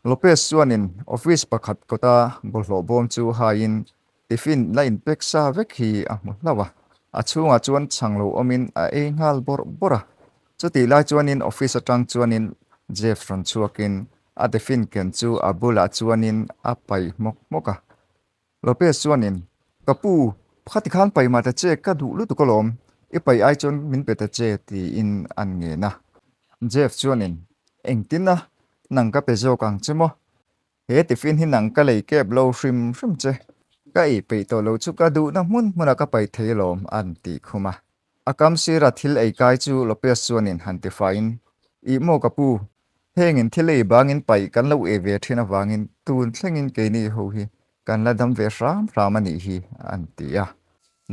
Lopez chuanin office pakhat kawta bawlhhlawh bawm chu haiin tiffin la inpek sa vek hi a hmu hlauh a, a chhungah chuan chhang lo awmin a ei nghal bawrh bawrh a. Chutih lai chuanin office atang chuanin Jeff rawn chhuakin a tiffin ken chu a bulah chuanin a paih hmawk hmawk a. Lopez chuanin, Ka pu, khati khan pai mah ta che, ka duh lutuk alawm, i pai ai chuan min pe ta che, tiin an ngen a. Jeff chuanin, Engtin a, nang ka pe zawk ang che maw? He tiffin hi nang ka lei kep lo hrim hrim che, ka ei peih tawh lo chu ka duhna hmun hmunah ka paih thei alawm, an tih khum a. A kam sira thil ei kai chu Lopez chuanin han ti faiin, Ih maw ka pu, Hengin thil ei bangin paih kan lo ei ve thin avangin tun thlengin keini ho hi kan la dam ve hram hram a nih hi, an ti a.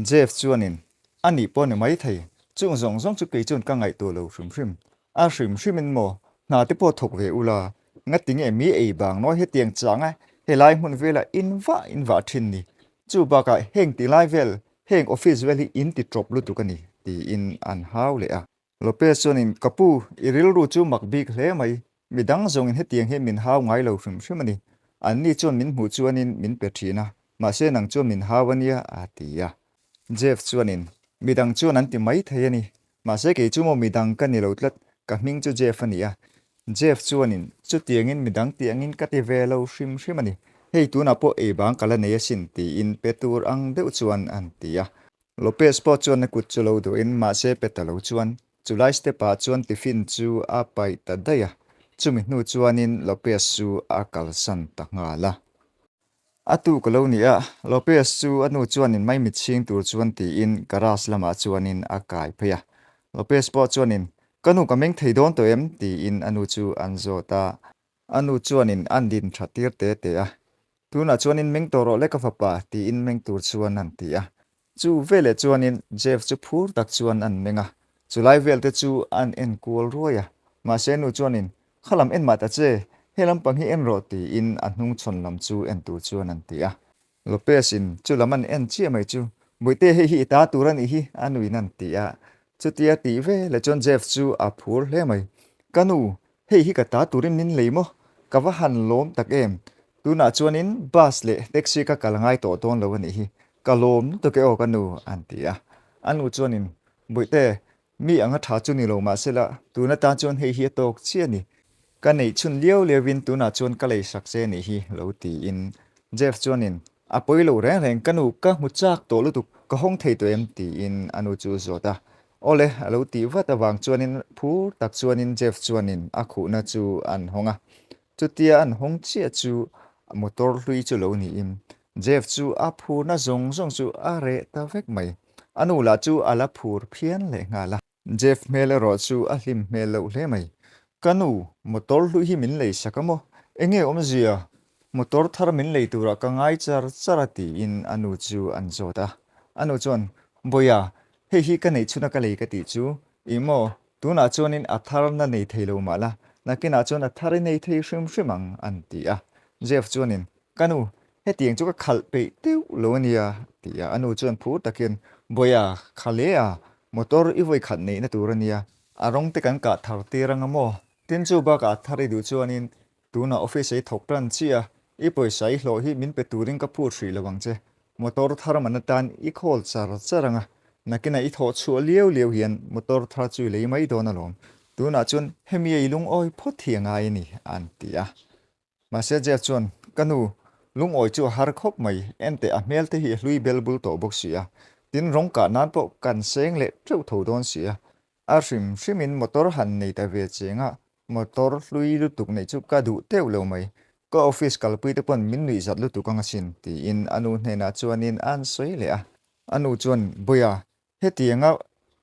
Jeff chuanin, A nih pawh ni maithei, chung zawng zawng chu kei chuan ka ngaihtuah lo hrim hrim. A hrim hrimin maw, hna te pawh thawk ve ula, ngati nge mi ei bang nawi hetiang changa helai hmun vela in vah in vah thin ni. Chu bakah heng ti lai vel, heng office vel hi in ti tawp lutuk a ni, tiin an hau leh a. Lopez chuanin, Ka pu, i rilru chu mak bik hle mai. Midang zawngin hetiang hian min hau ngai lo hrim hrim a ni. Anni chuan min hmuh chuanin min pe thin a, mahse nang chuan min hau a nia, a ti a. Jeff chuanin, Midang chuan an ti mai thei a ni. Mahse kei chu maw midang ka ni lo tlat, ka hming chu Jeff a ni a. Jeff chuanin, Chutiangin midang tih angin ka ti ve lo hrim hrim a ni. Hei tunah pawh ei bang ka la nei asin, tiin pe tur ang deuh chuan an ti a. Lopez pawh chuan a kut chu lo duhin mahse pe ta lo chuan chulai step ah chuan tiffin chu a paih ta daih a, chumi hnu chuanin Lopez chu a kalsan ta nghal a. A tu ka lo ni a, Lopez chu a nu chuanin maimit chhing tur chuan tiin garage lamah chuanin a kai phei a. Lopez pawh chuanin, Ka nu ka meng thei dawn tawh em? tiin a nu chu an zawt a. A nu chuanin an din tha tir te te a, Tunah chuanin meng tawh rawh le ka fapa, tiin meng tur chuan an ti a. Chu veleh chuanin Jeff chu phur tak chuan an meng a, chulai vel te chu an en kual ruai a. Mahse nu chuanin, Kha lam en mah ta che, he lampang hi en rawh, tiin a hnung chhawn lam chu en tur chuan an ti a. Lopez in chu lam an en chiah mai chu, Bawihte hei hi i ta tur a nih hi, a nuin an ti a. Chutia tih veleh chuan Jeff chu a phur hle mai. Ka nu, Hei hi ka ta turin min lei maw? Ka va han lawm tak em? Tunah chuanin bus leh taxi ka kal ngai tawh dawn lo a nih hi. Ka lawm lutuk e aw ka nu, an ti a. A nu chuanin, Bawihte, mi anga tha chu ni lo mahsela tun atan chuan hei hi a tawk chiah a ni. Ka neih chhun liau liauin tunah chuan ka lei sak che a nih hi, lo tiin. Jeff chuanin, A pawi lo reng reng, ka nu ka hmu chak tawh lutuk, ka hawng thei tawh em? tiin a nu chu a zawt a. Awle, a lo tih vat avang chuanin phur tak chuanin Jeff chuanin a khuhna chu an hawng a. Chutia an hawng chiah chu motor hlui chu lo niin Jeff chu a phurna zawng zawng chu a reh ta vek mai. A nu lah chu a la phur phian leh nghal a. Jeff hmel erawh chu a hlim hmel loh hle mai. Ka nu, motor hlui hi min lei sak a maw? Enge awmzia? Motor thar min lei turah ka ngai char char a tiin a nu chu an zawt a. A nu chuan, Bawiha, hei hi ka neih chhuna ka lei ka tih chu. Ih maw, tunah chuanin a thar na nei thei lo mah la, nakinah chuan a thar i nei thei hrim hrim ang, an ti a. Jeff chuanin, Ka nu, hetiang chu ka khalh peih deuh lo a nia, ti a. A nu chuan phur takin, Bawiha, kha le a, motor i vawi khat neihna tur a nia. A rawng te kan kah thar tir anga maw? Tin chu bakah a thar i duh chuanin Tunah office ei thawk tan chiah a, i pawisa i hlawh hi min pe turin ka phut hrih lo ang che. Motor thar man atan i khawl char char ang a, nakinah i thawh chhuah liau liau hian motor thar chu i lei mai dawn alawm. Tunah chuan hemi a i lungawi phawt hi a ngai a ni, an ti a. Mahse Jeff chuan, Ka nu, lungawi chu a har khawp mai, enteh a hmel te hi a hlui bel bul tawh bawk si a, tin rawng kah nan pawh kan seng leh teuh tho dawn si a, A hrim hrimin motor han nei ta ve cheng a, motor hlui lutuk neih chu ka duh teuh lo mai. Ka office kalpui te pawn min nuih zat lutuk ang asin, tiin a nu hnenah chuanin an sawi leh a. A nu chuan, Bawiha, hetianga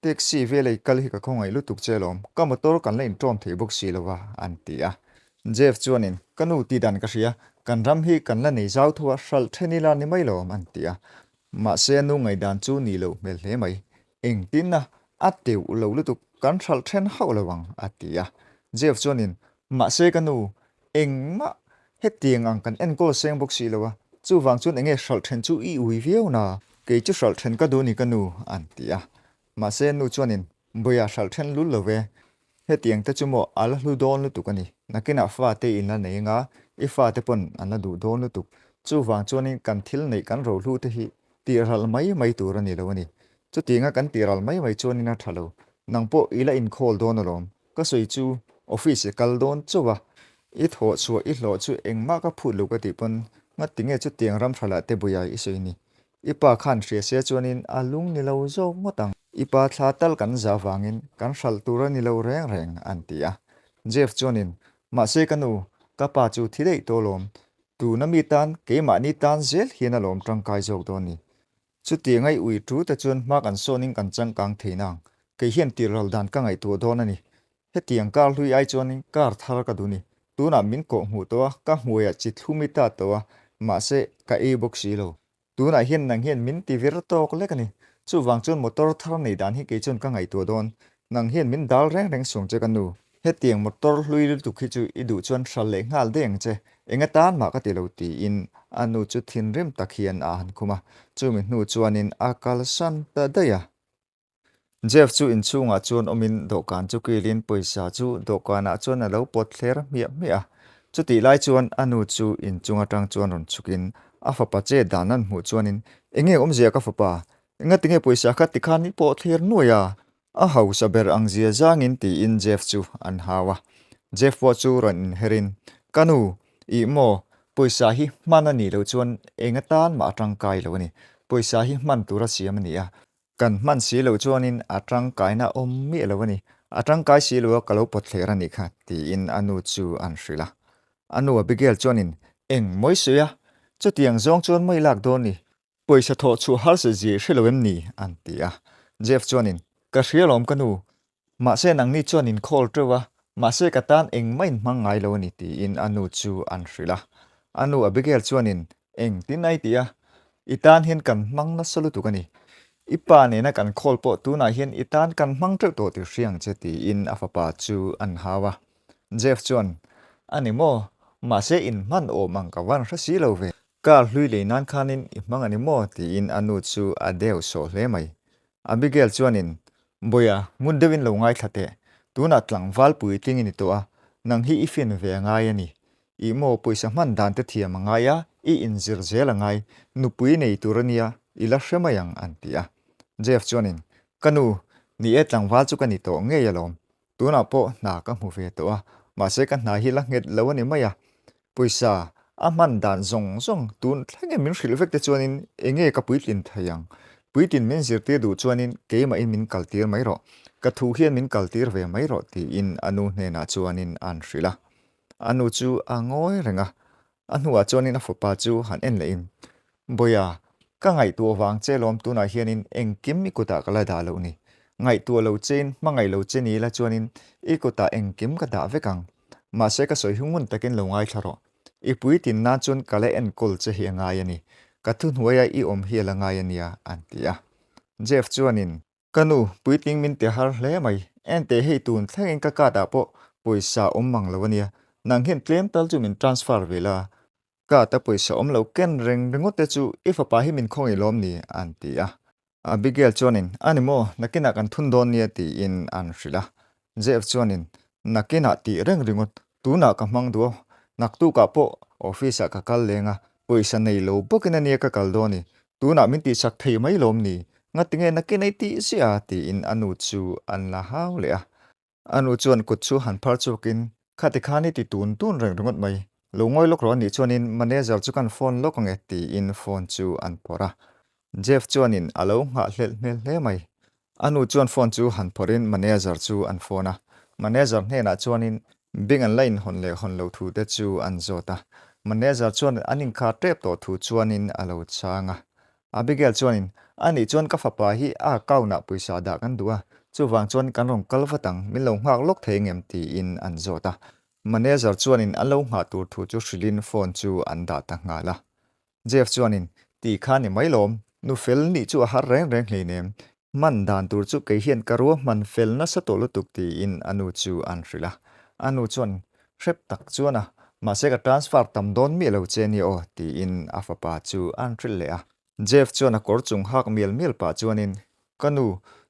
taxi vel ei kal hi ka khawngaih lutuk che alawm, ka motor kan la inṭawm thei bawk si lo va, an ti a. Jeff chuanin, Ka nu tih dan ka hria, kan ram hi kan la nei zau tho a, hralh then ila ni mai lo, an ti a. Mahse a nu ngaihdan chu nih loh hmel hle mai. Engtin a, a teuh lo lutuk, kan hralh then hauh lo ang, a ti a. Jeff chuanin, Mahse ka nu, engmah hetiang ang kan enkawl seng bawk si lo a, chuvang chuan enge hralh then chu i ui viau na, kei chu hralh then ka duh ni ka nu, an ti a. Mahse nu chuanin, Bawiha hralh then lul lo ve, hetiang te chu maw a la hlu dawn lutuk a ni, nakinah fate in la nei anga, I fate pawn an la duh dawn lutuk. Chuvang chuanin kan thil neih kan rohlu te hi tihral mai mai tur a ni lo a ni. Chutianga kan tihral mai mai chuanin a tha lo. Nang pawh i la inkhawl dawn alawm. Ka sawi chu office i kal dawn chauh a, i thawh chhuah i hlawh chu engmah ka phut lo ka tih pawn ngati nge chutiang ram hralah te buai i sawi ni. I pa khan hria sia chuanin a lung ni lo zawk ngawt ang. I pa thla tal kan za vangin kan hralh tur a ni lo reng reng an ti a. Jeff chuanin, Mahse ka nu, ka pa chu thi daih tawh alawm. Tuna mi tan keimahni tan zel hian alawm tangkai zawk dawn ni. Chutiang a i ui tu te chuan hma kan sawnin kan changkang thei nang. Kei hian tirhral dan ka ngaihtuah dawn a ni. Hetiang kar hlui ai chuanin kar thar ka duh ni. Tunah min kawh hmuh tawh a, ka hmuaiah chi thlum i ta tawh a, mahse ka ei bawk si lo. Tunah hian nang hian min ti vir tawk lek a ni. Chuvang chuan motor thar nei dan hi kei chuan ka ngaihtuah dawn. Nang hian min dal reng reng suang che ka nu. Hetiang motor hlui lutuk hi chu i duh chuan hral leh nghal daih ang che, eng atan mah ka ti lo tiin a nu chu thinrim tak hian a han khum a, chumi hnu chuanin a kalsan ta daih a. Jeff chu inchhungah chuan awmin dawhkan chu kilin pawisa chu dawhkanah chuan a lo pawt thler hmiah hmiah a, chutih lai chuan a nu chu inchung atang chuan rawn chhukin a fapa che dan an hmuh chuanin, Enge awmzia ka fapa, engatinge pawisa kha tikhan i pawh thler nuai a? A hausa ber ang zia zangin tiin Jeff chu an hau a. Jeff pawh chu rawn inherin, Ka nu, ih maw, pawisa hi hman a nih loh chuan eng atan mah a tangkai lo a ni. Pawisa hi hman tura siam a ni a. Kan hman si loh chuanin a tangkaina awm miah lo a ni. A tangkai si lo a ka lo pawt thler a nih kha, tiin a nu chu an hrilh a. A nu Abigail chuanin, Eng mawi sawi a, chutiang zawng chuan mawi lak dawn ni. Pawisa thawh chhuah harsa zia i hre lo em ni? an ti a. Jeff chuanin, Ka hria lawm ka nu. Mahse nangni chuan in call teuh a, mahse ka tan engmah in hmang ngai lo a ni tiin a nu chu an hrilh a. A nu Abigail chuanin, Engtin a i ti a? I tan hian kan hmang nasa lutuk a ni. I pa nena kan call pawh tunah hian i tan kan hmang teuh tawh tih hria ang che tiin a fapa chu an hau a. Jeff chuan, A ni maw? Mahse in hman awm ang ka van hre si lo ve. Car hlui lei nan khanin i hmang a ni maw? tiin a nu chu a deu sawh hle mai. Abigail chuanin, Bawiha, ngun deuhin lo ngaithla teh. Tunah tlangval puitling i ni tawh a, nang hi i fin ve a ngai a ni. Ih maw, pawisa hman dan te thiam a ngai a, i inzir zel a ngai. Nupui nei tur a nia, i la hre mai ang, an ti a. Jeff chuanin, Ka nu, ni e tlangval chu ka ni tawh ngei alawm. Tunah pawh hna ka hmu ve tawh a, mahse ka hna hi la nghet lo a ni mai a. Pawisa a hman dan zawng zawng tun thlengin min hrilh vek te chuanin enge ka puitlin thei ang? Puitlin min zirtir duh chuanin keimahin min kaltir mai rawh, ka thu hian min kaltir ve mai rawh tiin a nu hnenah chuanin an hrilh a. A nu chu a ngawi reng a, A hnuah chuanin a fapa chu han en lehin, Bawiha, ka ngaihtuah vang che lawm tunah hianin engkim i kutah ka la dah loh ni. Ngaihtuah lo chein, hmangaih lo che ni ila chuanin i kutah engkim ka dah vek ang. Mahse ka sawi hi ngun takin lo ngaithla rawh. I puitin nan chuan ka la enkawl che hi a ngai a ni. Ka thuhnuaia i awm hi a la ngai a nia, an ti a. Jeff chuanin, Ka nu, puitling min ti har hle mai. Enteh hei tun thlengin ka card ah pawh pawisa awm mang lo a nia. Nang hian tlem tal chu min transfer ve la. Card a pawisa awm lo ken reng ringawt te chu i fapa hi min khawngaih lawm ni? an ti a. Abigail chuanin, A ni maw, nakinah kan thun dawn nia tiin an hrilh a. Jeff chuanin, Nakinah tih reng ringawt, tunah ka hmang duh a, naktukah pawh office ah ka kal leng a, pawisa nei lo bawkin a nia ka kal dawn i, tunah min tihchak thei mai lawm ni, ngatinge nakin ei tih ziah a tiin a nu chu an la hau leh a. A nu chuan kut chu han phar chhuakin, Khati khan i ti tun tun reng ringawt mai, lo ngawi lawk rawh a nih chuanin manager chu kan phone lawk ange tiin phone chu an phawrh a. Jeff chuanin a lo nghahhlelh hmel hle mai. A nu chuan phone chu han phawrhin manager chu an phone a. Manager hnenah chuanin bank an la inhawn leh hawn lo thu te chu an zawt a. Manager chuan an inkhar tep tawh thu chuanin a lo chhang a. Abigail chuanin, A nih chuan ka fapa hi a account-ah pawisa dah kan duh a, chuvang chuan kan rawn kal vat ang, min lo nghak lawk thei ngem? tiin an zawt a. Manager chuanin an lo nghah tur thu chu hrilhin phone chu an dah ta nghal a. Jeff chuanin, Ti kha ni mai lawm, nu fel nih chu a har reng reng hleinem. Hman dan tur chu kei hian ka rua hman fel nasa tawh lutuk tiin a nu chu an hrilh a. A nu chuan hrep tak chuan a, mahse ka transfer tam dawn miah lo che nia aw tiin a fapa chu an hrilh leh a. Jeff chuan a kawr chung hak mial mial pah chuanin, Ka nu,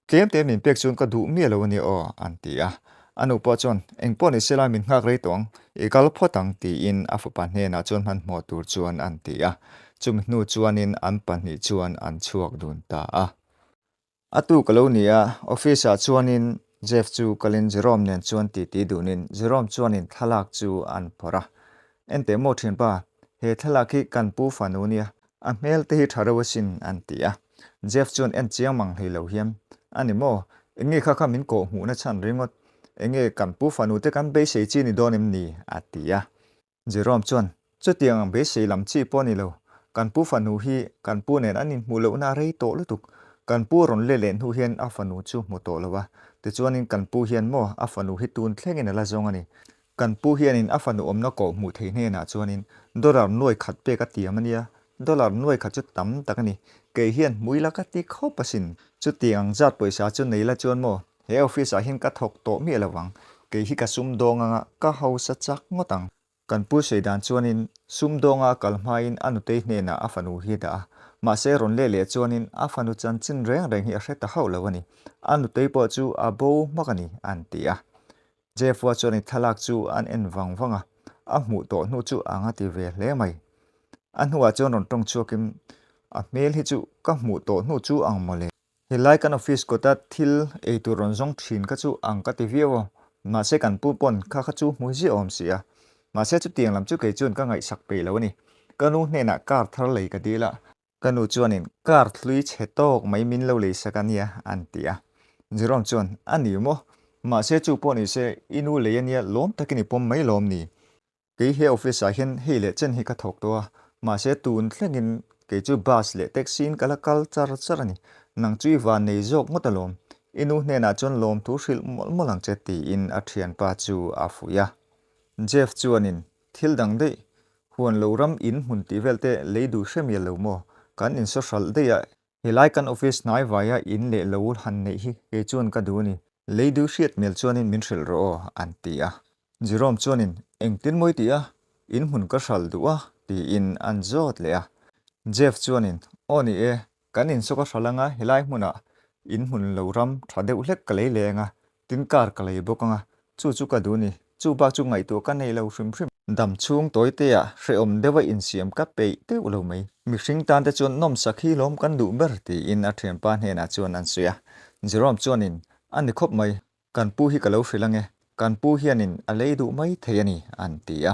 tlem te min pek chuan ka duh miah lo a nia aw, an ti a. A nu pawh chuan, Eng pawh ni sela min nghak rei tawh ang, i kal phawt ang, tiin a fapa hnenah chuan hmanhmawh tur chuan an ti a. Chumi hnu chuanin an pahnih chuan an chhuak dun ta a. A tuk a lo ni a, office ah chuanin Jeff chu kalin Jerome nen chuan titi dunin Jerome chuanin thlalak chu an phawrh a. Enteh maw thianpa, he thlalak hi kan pu fanu nia, a hmel te hi tha reuh asin an ti a. Jeff chuan en chiang mang hlei lo hian, A ni maw, enge kha kha min kawh hmuhna chhan ringawt, enge kan pu fanu te kan beisei chi ni dawn em ni? a ti a. Jerome chuan, Chutiang ang beisei lam chi pawh a ni lo. Kan pu fanu hi kan pu nen an inhmuh lohna a rei tawh lutuk. Kan pu rawn let leh hnu hian a fanu chu hmu tawh lo a. Tichuanin kan pu hian maw a fanu hi tun thlengin a la zawng a ni. Kan pu hianin a fanu awmna kawh hmuh thei hnenah chuanin dollar nuai khat pek a tiam a nia. Dollar nuai khat chu tam tak a ni. Kei hian hmui la ka ti khawp asin. Chutiang ang zat pawisa chu nei la chuan maw He office ah hian ka thawk tawh miah lo ang, kei hi ka sumdawng anga ka hausa chak ngawt ang. Kan pu sawi dan chuanin sumdawnga a kal hmain a nutei hnenah a fanu hi a dah a, mahse rawn leh leh chuanin a fanu chanchin reng reng hi a hre ta hauh lo a ni. A nutei pawh chu a bo hmak a ni, an ti a. Jeffua chuanin thlalak chu an en vang vang a, a hmuh tawh hnu chu ang a ti ve hle mai. A hnuah chuan rawn tawng chhuakin, A hmel hi chu ka hmuh tawh hnu chu ang mawle. Helai kan office kawta thil ei tur rawn zawng thin kha chu ang ka ti viau a, mahse kan pu pawn kha kha chu hmu ziah awm si a. Mahse chutiang lam chu kei chuan ka ngaihsak peih lo a ni. Ka nu hnenah car thar lei ka dil a, ka nu chuanin car hlui chhe tawk mai min lo lei sak a nia an ti a. Jerome chuan, A ni maw? Mahse chu pawh ni se i nu lei a nia lawm takin i pawm mai lawm ni? Kei he office ah hian hei leh chen hi ka thawk tawh a, mahse tun thlengin kei chu bus leh taxi in ka la kal char char a ni. Nang chu i van nei zawk ngawt alawm. I nu hnenah chuan lawmthu hrilh mawlh mawlh ang che tiin a thianpa chu a fuih a. Jeff chuanin, Thil dang daih, huan lo ram in hmun tih vel te lei duh hre mial lo maw? Kan insaw hralh daih a, Helai kan office hnai vaia in leh lo han neih hi kei chuan ka duh a ni. Leidu hriat hmel chuanin min hrilh rawh aw, an ti a. Jerome chuanin, Engtin mawi tih a? In hmun ka hral duh a, tiin an zawt leh a. Jeff chuanin, Aw ni e, kan in saw ka hral anga helai hmunah in hmun lo ram tha deuh hlek ka lei leh anga Tin car ka lei bawk anga, chu chu ka duh ni. Chu bak chu ngaihtuah ka nei lo hrim hrim. Dam chhung tawite-ah hrehawm deuha insiam ka peih deuh lo mai. Mihring tan te chuan nawmsak hi lawm kan duh ber tiin a thianpa hnenah chuan an sawi a. Jerome chuanin, A ni khawp mai, kan pu hi ka lo hrilh ange, kan pu hianin a lei duh mai thei a ni, an ti a.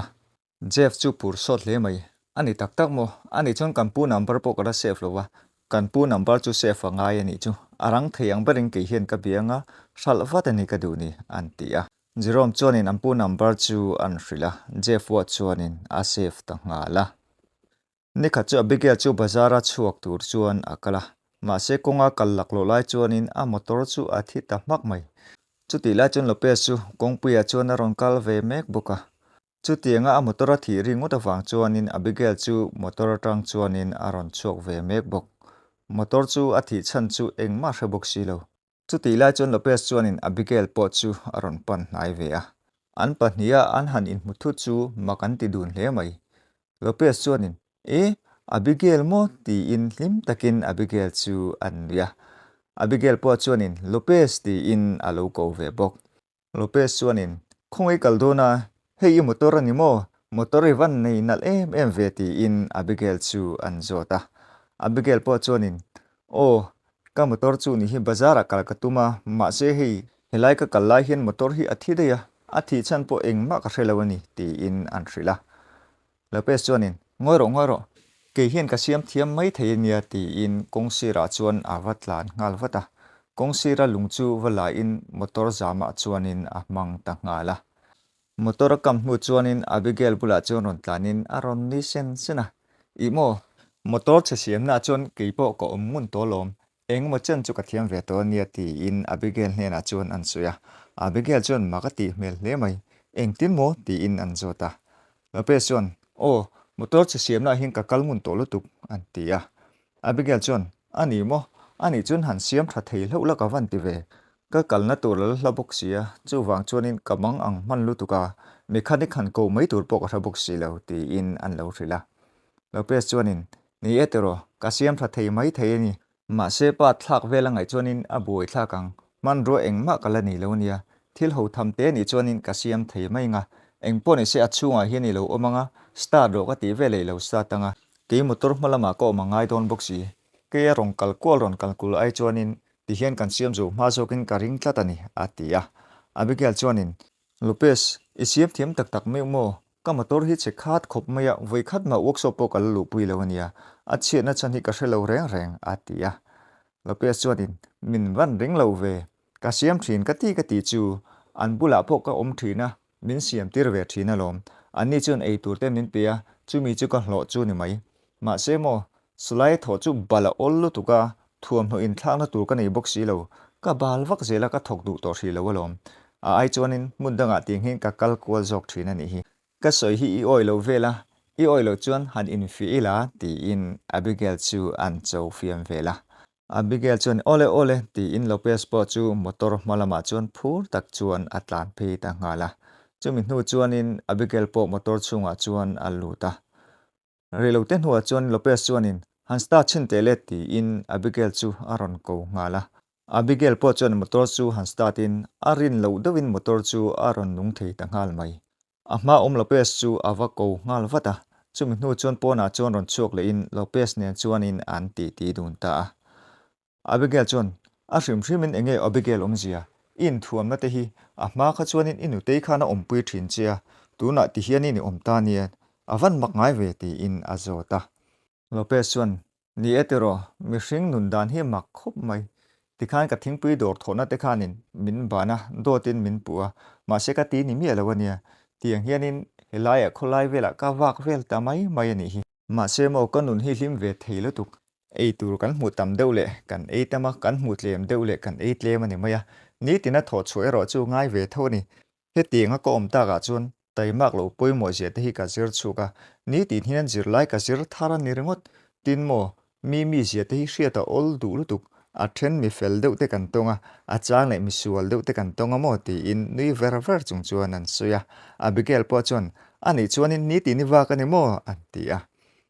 Jeff chu phur sawt hle mai. A ni tak tak maw? A nih chuan kan pu number pawh ka la save lo va, kan pu number chu save a ngai a nih chu. A rang thei ang berin kei hian ka bia anga, hralh vat a ni ka duh ni, an ti a. Jerome chuanin an pu number chu an hrilh a, Jeff pawh chuanin a save ta nghal a. Nikhat chu Abigail chu bazar-a chhuak tur chuan a kal a, mahse kawnga kal laklawh lai chuanin a motor chu a thi ta hmak mai. Chutih lai chuan Lopez chu kawngpuiah chuan a rawn kal ve mek bawk a. Chutianga a motor a thih ri ngawt avang chuanin Abigail chu motor atang chuanin a rawn chhuak ve mek bawk. Motor chu a thih chhan chu engmah hre bawk si lo. Chutih lai chuan Lopez chuanin Abigail pawh chu a rawn pan hnai ve a. An pahniha an han inhmu thut chu mak an ti dun hle mai. Lopez chuanin, E, Abigail maw? tiin hlim takin Abigail chu a nui a. Abigail pawh chuanin, Lopez tiin a lo ko ve bawk. Lopez chuanin, Khawngaih kal dawn a, hei i motor a ni maw? Motor i van nei nalh em em ve tiin Abigail chu an zawt a. Abigail pawh chuanin, Aw, ka motor chu ni hi bazar ah kal ka tum a, mahse hei helai ka kal lai hian motor hi a thi daih a, a thih chhan pawh engmah ka hre lo a ni tiin an hrilh a. Lopez chuanin, Ngawi rawh, ngawi rawh, kei hian ka siam thiam mai thei a nia tiin kawng sirah chuan a va tlan nghal vat a. Kawng sira lung chu va laiin motor zamah chuanin a hmang ta nghal a. Motor a kam hnu chuanin Abigail bulah chuan rawn tlanin a rawn nui sen sen a, Ih maw, motor chhe siamnaah chuan kei pawh ka awm ngun tawh alawm, Engemaw chen chu ka thiam ve tawh a nia tiin Abigail hnenah chuan an sawi a. Abigail chuan mak a tih hmel hle mai. Engtin maw? tiin an zawt a. Lopez chuan, Aw, motor chhe siamnaah hian ka kal ngun tawh lutuk, an ti a. Abigail chuan, A ni maw? A nih chuan han siam tha thei hlauh la ka van ti ve. Ka kalna tur la la hla bawk si a, chuvang chuanin ka mang ang hman lutuk a, mechanic han koh mai tur pawh ka hre bawk si lo, tiin an lo hrilh a. Lopez chuanin, Ni e tiraw, ka siam tha thei mai thei a ni. Mahse pa thlak vel a ngaih chuanin a buai thlak ang, hmanrua engmah ka la nei lo ania, Thil ho tham te nih chuanin ka siam thei mai anga, engpawh ni se a chhungah hian i lo awm anga, start rawh ka tih veleh i lo start anga, kei motor hma lamah ka awm a ngai dawn bawk si. Kei a rawn kal kual rawn kal kul ai chuanin tihian kan siam zo hma zawkin ka ring tlat a ni, a ti a. Abigail chuanin, Lopez, i siam thiam tak tak meuh maw? Ka motor hi che khat khawp mai a, vawi khat mah workshop pawh ka la luhpui lo a nia, a chhiatna chhan hi ka hre lo reng reng, a ti a. Lopez chuanin, Min van ring lo ve, ka siam thin ka ti ka ti chu, an bulah pawh ka awm thin a, min siam tir ve thin alawm. Anni chuan ei tur te min pe a, chumi chu ka hlawh chu ni mai. Mahse maw, Sulai thawh chu bal a awl lutuk a, thuamhnaw inthlakna tur ka nei bawk si lo. Ka bal vak zel a, ka thawk duh tawh hrih lo alawm. A ai chuanin hmun dangah tih nghin ka kal kual zawk thin a nih hi. Ka sawi hi i awi lo vel a, i awi loh chuan han infiah ila tiin Abigail chu an cho fiam vel a. Abigail chuan Awle awle tiin Lopez pawh chu motor hma lamah chuan phur tak chuan a tlan phei ta nghal a. Chumi hnu chuanin Abigail pawh motor chhungah chuan a lut a. Reilote hnuah chuan Lopez chuanin han start chhin teh le tiin Abigail chu a rawn ko nghal a. Abigail pawh chuan motor chu han start in a rin loh deuhin motor chu a rawn nung thei ta nghal mai. A hma awm Lopez chu a va ko nghal vat a, chumi hnu chuan pawnah chuan rawn chhuak lehin Lopez nen chuanin an titi dun ta a. Abigail chuan, A hrim hrimin enge Abigail awmzia? I inthuamna te hi a hma kha chuanin i nutei khan a awmpui thin che a, tunah ti hianin i awm ta nia, a van mak ngai ve tiin a zawt a. Lopez chuan, Ni e tiraw, mihring nun dan hi mak khawp mai. Tikhan ka thingpui dawr thawhna te khanin min ban a, dawtin min puh a, mahse ka ti ni miah lo a nia. Tiang hianin helaiah khawlai velah ka vak vel ta mai mai a nih hi. Mahse maw ka nun hi hlim ve thei lutuk. Ei tur kan hmuh tam deuh leh kan ei tam a, kan hmuh tlem deuh leh kan ei tlem a ni mai a. Nitina thawh chhuah erawh chu ngai ve tho a ni. Hetianga ka awm takah chuan taimak lo pawimawh zia te hi ka zir chhuk a, nitin hian zirlai ka zir thar a ni ringawt. Tin maw, mi mi zia te hi hriat a awl duh lutuk. A then mi fel deuh te kan tawng a, a chang leh mi sual deuh te kan tawng a maw tiin nui ver ver chung chuan an sawi a. Abigail pawh chuan, A nih chuanin nitin i vak a ni maw? an ti a.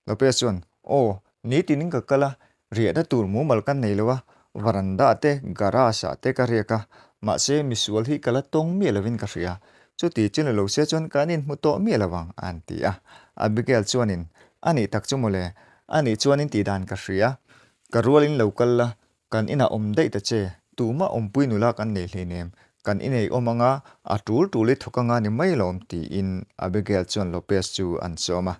Lopez chuan, Aw, nitinin ka kal a, riahna tur mumal kan nei lo a, varanda te, garage ah te ka riak a, mahse misual hi ka la tawng miah lovin ka hria. Chuti chu ni lo se chuan kan inhmu tawh miah lo ang, an ti a. Abigail chuanin, A nih tak chu mawle, a nih chuanin tihdan ka hria. Ka rualin lo kal la, Kan inah awm daih ta che, tumah awmpui nula kan nei hleinem, kan inei awm anga a tul tul i thawk anga ni mai lawm tiin Abigail chuan Lopez chu an sawm a.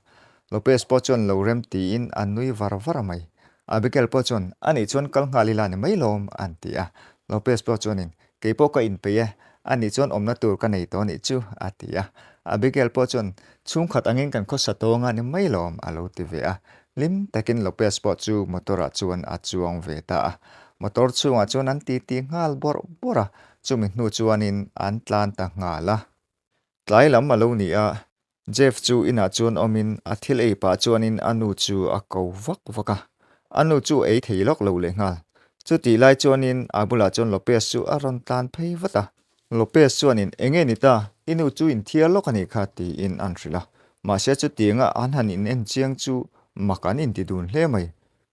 Lopez pawh chuan lo rem tiin a nui var var mai. Abigail pawh chuan anih chuan kal nghal ila ni mai lawm an ti a. Lopez pawh chuanin Kei pawh ka inpeih e, anih chuan awmna tur ka nei tawh anih chu, a ti a. Abigail pawh chuan, Chhungkhat angin kan khawsa tawng a ni mai lawm, a lo ti ve a. Hlim takin Lopez pawh chu motor-ah chuan a chuang ve ta a. Motor chhungah chuan an titi nghal bawrh bawrh a, chumi hnu chuanin an tlan ta nghal a. Tlai lam a lo ni a, Jeff chu inah chuan awmin a thil ei pah chuanin a nu chu a ko vak vak a, a nu chu ei thei lawk lo leh nghal. Chutih lai chuanin a bulah chuan Lopez chu a rawn tlan phei vat a. Lopez chuanin, Enge ni ta, i nu chu inthiar lawk a nih kha, tiin an hrilh a. Mahse chutianga an han in en chiang chu mak an inti dun hle mai.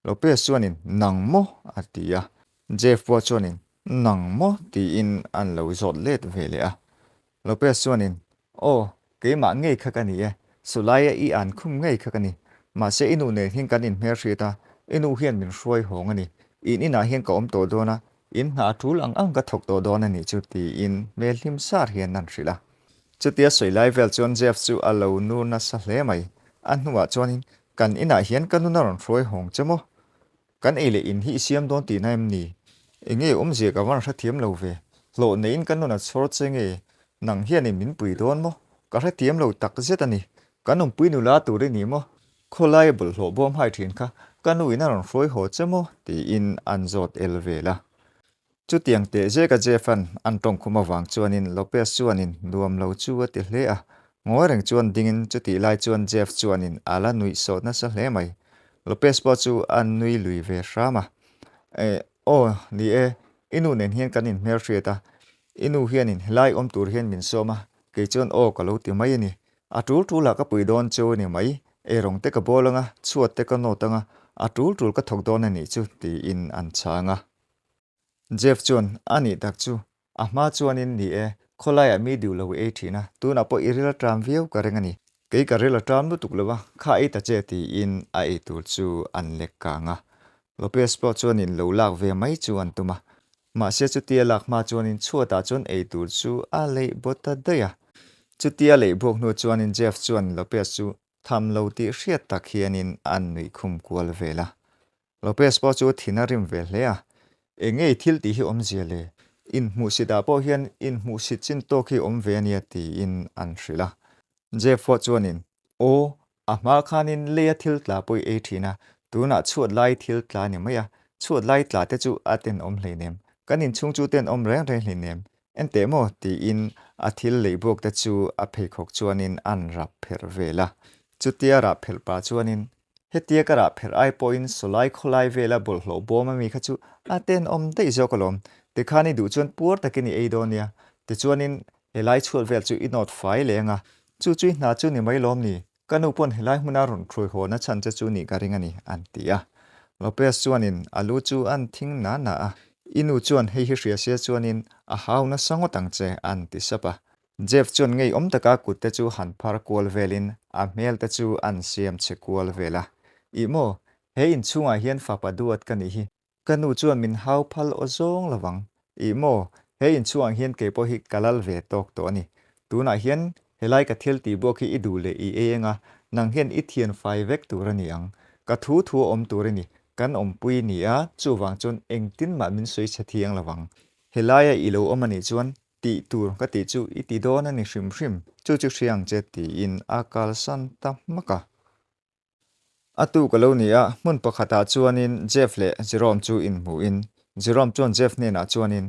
Lopez chuanin, Nang maw? a ti a. Jeff pawh chuanin, Nang maw? tiin an lo zawt let ve leh a. Lopez chuanin, Aw, keimah ngei kha ka ni e, Sulaia i an khum ngei kha ka ni. Mahse i nu nen hian kan inhmel hriat a, i nu hian min hruai hawng a ni. In inah hian ka awm tawh dawn a, in hna a tul ang ang ka thawk tawh dawn a nih chu, tiin hmel hlim sar hian an hrilh a. Chutia sawi lai vel chuan Jeff chu a lo nur nasa hle mai. A hnuah chuanin, Kan inah hian ka nun a rawn hruai hawng che maw? Kan ei leh in hi i siam dawn tihna em ni? Enge awmzia ka van hrethiam lo ve. Hlawh neiin ka nun a chhawr che nge? Nang hianin min pui dawn maw? Ka hrethiam lo tak zet a ni. Kan awmpui nula tur i ni maw? Khawlaia bawlhhlawh bawm hai thin kha ka nu in a rawn hruai haw che maw? tiin an zawt el vel a. Chutiang teh zeka Jeff-a'n an tawngkhum avang chuanin Lopez chuanin nuam lo chu a ti hle a, ngawi reng chuan dingin chutih lai chuan Jeff chuanin a la nuih sawt nasa hle mai. Lopez pawh chu a nui lui ve hram a. Eh, aw, ni e, i nu nen hian kan inhmelhriat a, i nu hianin helai awm tur hian min sawm a, kei chuan aw ka lo ti mai a ni. A tul tulah ka pui dawn chu a ni mai, eirawng te ka bawl anga, chhuat te ka nawt anga, a tul tul ka thawk dawn a nih chu, tiin an chhang a. Jeff chuan, A nih tak chu, a hma chuanin ni e, Khawlaiah mi duh lo ei thin a, tunah pawh i ril a ṭam viau ka ring a ni. Kei ka ril a ṭam lutuk lo a, kha ei ta che tiin a ei tur chu an lek kang a. Lopez pawh chuanin lo lak ve mai chu an tum a. Mahse chutia lak hma chuanin chhuatah chuan ei tur chu a leih baw ta daih a. Chutia leih buak hnu chuanin Jeff chuan Lopez chu tham lo tih hriat tak hianin an nuih khum kual vel a. Lopez pawh chu thin a rim ve hle a, Eng nge thil tih hi awmzia le? Inhmuhsit ah pawh hian inhmuhsit chin tawk hi awm ve a nia tiin an hrilh a. Jeff pawh chuanin, Aw, a hma khanin leia thil tla pawh i ei thin a, tunah chhuat lai thil tla ni mai a, chhuat lai tla te chu a tenawm hleinem, kan inchhung chu tenawm reng reng hleinem, enteh maw? tiin a thil leihbuak te chu a pheikhawk chuanin an rap pherh vel a. Chutia rap pherh pah chuanin Hetia ka rah pherh ai pawhin sawlai khawlai vela bawlhhlawh bawm ami kha chu a tenawm daih zawk alawm. Tikhan i duh chuan puar takin i ei dawn nia. Tichuanin helai chhuat vel chu i nawt fai leh anga, chu chu i hna chu ni mai lawm ni? Ka nu pawn helai hmuna rawn hruai haw na chhan che chu nih ka ring a ni, an ti a. Lopez chuanin a lu chu an thing na na a. I nu chuan hei hi hria sia chuanin a hau nasa ngawt ang che, an ti sap a. Jeff chuan ngeiawm taka kut te chu han phar kual velin a hmel te chu an siam chhe kual vel a. Ih maw, he inchhungah hian fapa duat ka nih hi. Ka nu chuan min hau phal aw zawng lo vang. Ih maw, he inchhungah hian kei pawh hi ka lal ve tawk tawh a ni. Tunah hian helai ka thil tih buak hi i duh leh i ei anga, nang hian i thian fai vek tur a ni ang. Ka thu thu a awm tur i ni. Kan awmpui ni a, chuvang chuan engtin mah min sawi chhe thiang lo vang. Helaia i lo awm a nih chuan Tih tur ka tih chu i ti dawn a ni hrim hrim, chu chu hria ang che tiin a kalsan ta hmak a. A tu ka lo ni a, hmun pakhatah chuanin Jeff leh Jerome chu inhmuhin, Jerome chuan Jeff hnenah chuanin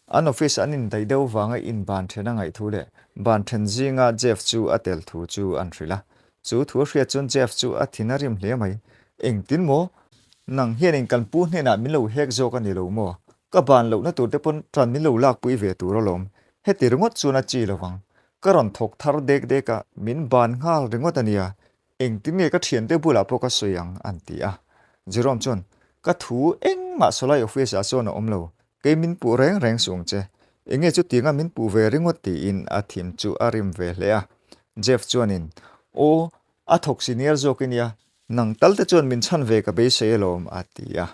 an office an indaih deuh vanga inban then a ngaih thu leh ban then zinga Jeff chu a tel thu chu an hrilh a. Chu thu a hriat chuan Jeff chu a thin a rim hle mai. Engtin maw? Nang hianin kan pu hnenah min lo hek zawk a ni lo maw? Ka ban lohna tur te pawn ṭan min lo lakpui ve tur alawm. Heti ringawt chuan a chi lovang. Ka rawn thawk thar dek dek a, min ban nghal ringawt a nia. Engtin nge ka ṭhiante bulah pawh ka sawi ang an ti a. Jerome chuan, Ka thu engmah sawlai office ah chuan a awm lo. Kei min puh reng reng suh ang che. Enge chutianga min puh ve ringawt tiin a thim chu a rim ve hle a. Jeff chuanin, Aw, a thawk senior zawk i nia. Nang tal te chuan min chhan ve ka beisei alawm a ti a.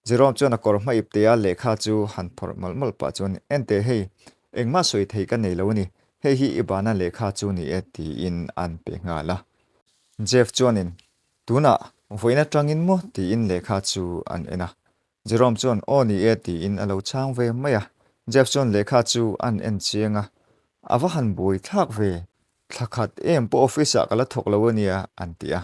Jerome chuan a kawr hma iptea lehkha chu han phawrh mawlh mawlh pah chuan, Enteh hei, engmah sawi thei ka nei lo a ni, hei hi i bana lehkha chu ni e tiin an pe nghal a. Jeff chuanin, Tunah, vawiin atangin maw? tiin lehkha chu an en a. Jerome chuan, Aw ni e tiin a lo chhang ve mai a. Jeff chuan lehkha chu an en chiang a, A va han buai thlak ve, Thla khat em pawh office ah ka la thawk lo a nia an ti a.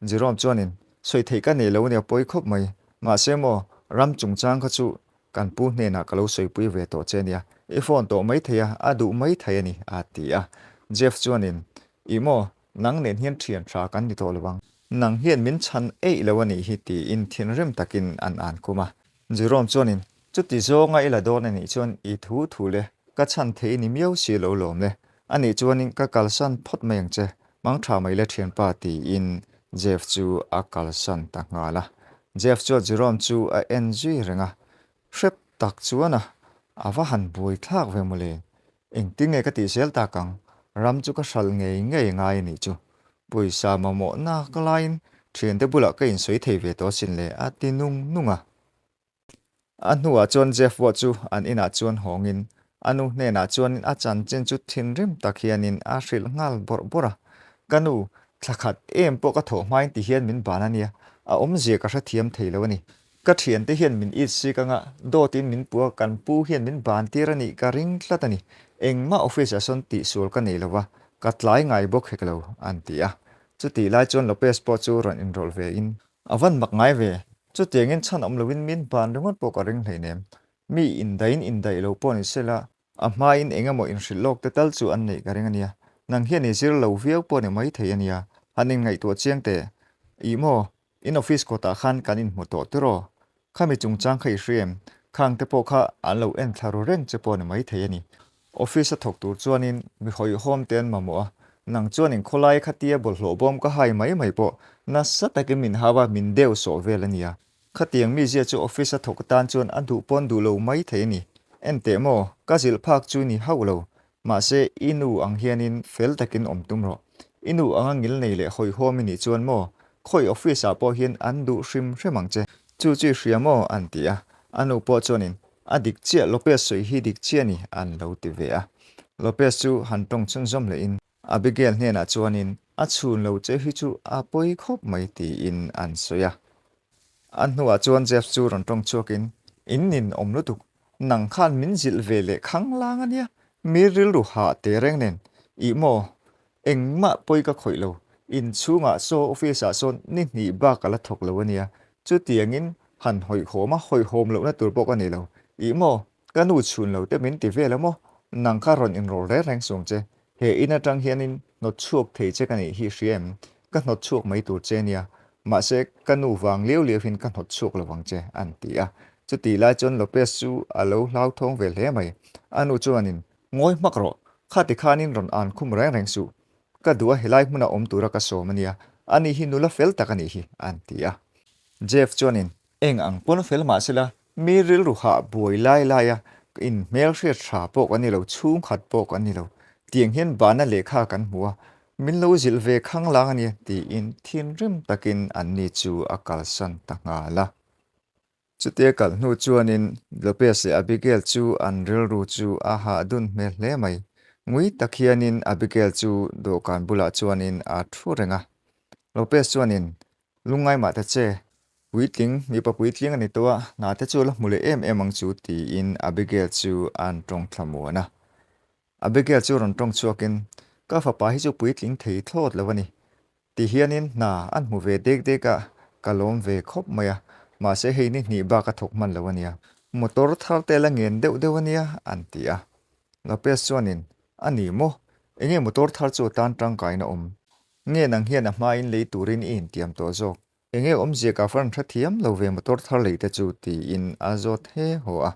Jerome chuanin, Sawi theih ka nei lo a nia pawi khawp mai. Mahse maw, ram chungchang kha chu kan pu hnenah ka lo sawipui ve tawh che a nia. I phone tawh mai thei a, a duh mai thei a ni a ti a. Jeff chuanin, Ih maw, nang nen hian thian tha kan ni tawh lo ang. Nang hian min chhan eih lo a nih hi tiin thinrim takin an an kum a. Jerome chuanin, Chuti zawnga i la dawn a nih chuan i thu thu le, ka chhan thei ni miau si lo lawm le. A nih chuanin ka kalsan phawt mai ang che, mang tha mai le thianpa tiin Jeff chu a kalsan ta nghal a. Jeff chuan Jerome chu a en zui reng a, hrep tak chuan a, a va han buai thlak ve mawle. Engtin nge ka tih zel tak ang, ram chu ka hral ngei ngei ngai a nih chu. Pawisa mamawhna ka laiin thiante bulah ka insawi thei ve tawh asin le a ti nung nung a. A hnuah chuan Jeff pawh chu an inah chuan hawngin a nu hnenah chuanin a chanchin chu thinrim tak hianin a hrilh nghal bawrh bawrh a. Ka nu, thla khat em pawh ka thawh hmain ti hian min ban a nia, a awmzia ka hrethiam thei lo a ni. Ka thiante hian min it sik anga dawtin min pu a, kan pu hian min ban tir a nih ka ring tlat a ni. Engmah office ah sawn tihsual ka nei lo va, ka tlai ngai bawk hek lo, an ti a. Chutih lai chuan Lopez pawh chu rawn inrawlh ve in, A van mak ngai ve, chutiangin chhan awm loin min ban ringawt pawh ka ring hleinem. Mi indaiin indaih lo pawh ni sela, a hmain eng emaw inhrilh lawk te tal chu an neih ka ring a nia. Nang hian i zir lo viau pawh ni maithei a nia, han inngaihtuah chiang teh. Ih maw, in office kawtah khan kan inhmu tawh tiraw? Khami chungchang kha i hria em? Khang te pawh kha an lo en thla ru reng che pawh ni maithei a ni. Office a thawk tur chuanin mi hawihhawm te an mamawh a, nang chuanin khawlai khatia bawlhhlawh bawm ka hai mai mai pawh nasa takin min hau a, min deuh sawh vel a nia. Khatiang mizia chu office a thawk atan chuan a duh pawn duh lo mai thei a ni. Enteh maw, ka zilh phak chu ni hauh lo. Mahse, i nu ang hianin fel takin awm tum rawh. I nu anga ngil nei leh hawihhawm i nih chuan maw, khawi office ah pawh hian an duh hrim hrim ang che. Chu chu i hria maw? an ti a. A nu pawh chuanin, A dik chiah, Lopez sawi hi dik chiah a ni, an lo ti ve a. Lopez chu han tawng chhunzawm lehin Abigail hnenah chuanin, A chhun lo che hi chu a pawi khawp mai, tiin an sawi a. A hnuah chuan Jeff chu rawn tawng chhuakin, In nin awm lutuk, nang khan min zilh ve leh khanglang a nia, mi rilru hah teh reng nen, ih maw, engmah pawi ka khawih lo, in chhungah saw office ah sawn ni hnih bak a la thawk lo a nia, chutiangin han hawihhawm a hawihhawm lohna tur pawh ka nei lo, ih maw, ka nu chhun lo te min ti vel a maw, nang kha rawn inrawl reng reng suang che, He in atang hianin hnawt chhuak thei che ka nih hi hria em? Ka hnawt chhuak mai tur che nia. Mahse, ka nu vang liau liau hian ka hnawt chhuak lo vang che, an ti a. Chutih lai chuan Lopez chu a lo hlauthawng ve hle mai. A nu chuanin, Ngawi hmak rawh, khati khanin rawn an khum reng reng suh. Ka duh a helai hmuna awm tura ka sawm a nia. Ani hi nula fel tak a nih hi, an ti a. Jeff chuanin, Eng ang pawn fel mah sela, mi rilru hah buai lai laia in hmelhriat hra pawh kan ni lo, chhungkhat pawh kan ni lo. Tiang hian bana lehkha kan hmu a, min lo zilh ve khanglang a nia tiin thinrim takin anni chu a kalsan ta nghal a. Chutia kal hnu chuanin Lopez leh Abigail chu an rilru chu a hah dun hmel hle mai. Ngui tak hianin Abigail chu dawhkan bulah chuanin a thu reng a. Lopez chuanin, Lungngai mah ta che, Puitling, mipa puitling a ni tawh a, hna te chu a la hmu leh em em ang chu tiin Abigail chu an tawng thla muan a. Abigail chu rawn tawng chhuakin, Ka fapa hi chu puitling thei thlawt lo a ni. Ti hianin hna an hmu ve dek dek a, ka lawm ve khawp mai a, mahse hei ni hnih bak a thawk hman lo a nia. Motor thar te la ngen deuh deuh a nia, an ti a. Lopez chuanin, A ni maw? Enge motor thar chu a tan tangkaina awm? Nge nang hian a hmain lei turin i intiam tawh zawk? Enge awmzia ka van hre thiam lo ve motor thar lei te chu tiin a zawt he haw a.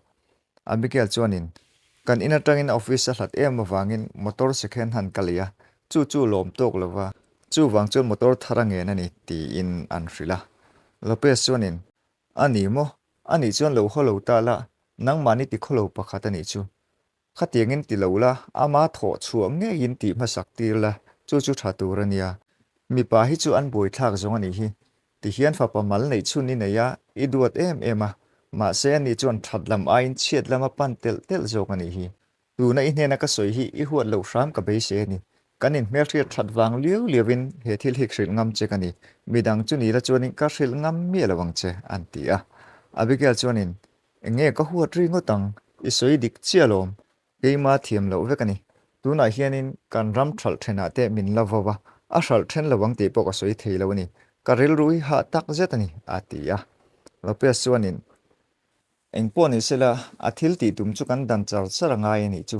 Abigail chuanin, Kan in atangin office a hlat em avangin motor second hand ka lei a, chu chu lawm tawk lo va, chuvang chuan motor thar a ngen a ni tiin an hrilh a. Lopez chuanin, A ni maw? Anih chuan lo haw lo ta la, nangmahni tikhawlo pakhat a nih chu. Khatiangin ti lo la, ama thawh chhuah ngeiin tih hmasak tir la, chu chu tha tur a nia. Mipa hi chu an buaithlak zawng a nih hi. Tihian fapa mal neih chhun i nei a, i duat em em a, mahse ani chuan that lam aiin chhiat lam a pan telh telh zawk a nih hi. Tuna i hnena ka sawi hi i huat loh hram ka beisei a ni. Kan inhmelhriat that vang liau liauin he thil hi hrilh ngam che ka ni. Midang chu ni la chuanin ka hrilh ngam miah lo ang che, an ti a. Abigail chuanin, Enge ka huat ri ngawt ang, i sawi dik chiah alawm, keima thiam loh vek a ni. Tunah hianin kan ram hralh thenah te min la vo a, a hralh then lo ang tih pawh ka sawi thei lo a ni, ka rilru hi hah tak zet a ni, a ti a. Lopez chuanin, Eng pawh ni sela, a thil tih tum chu kan dan char char a ngai a nih chu.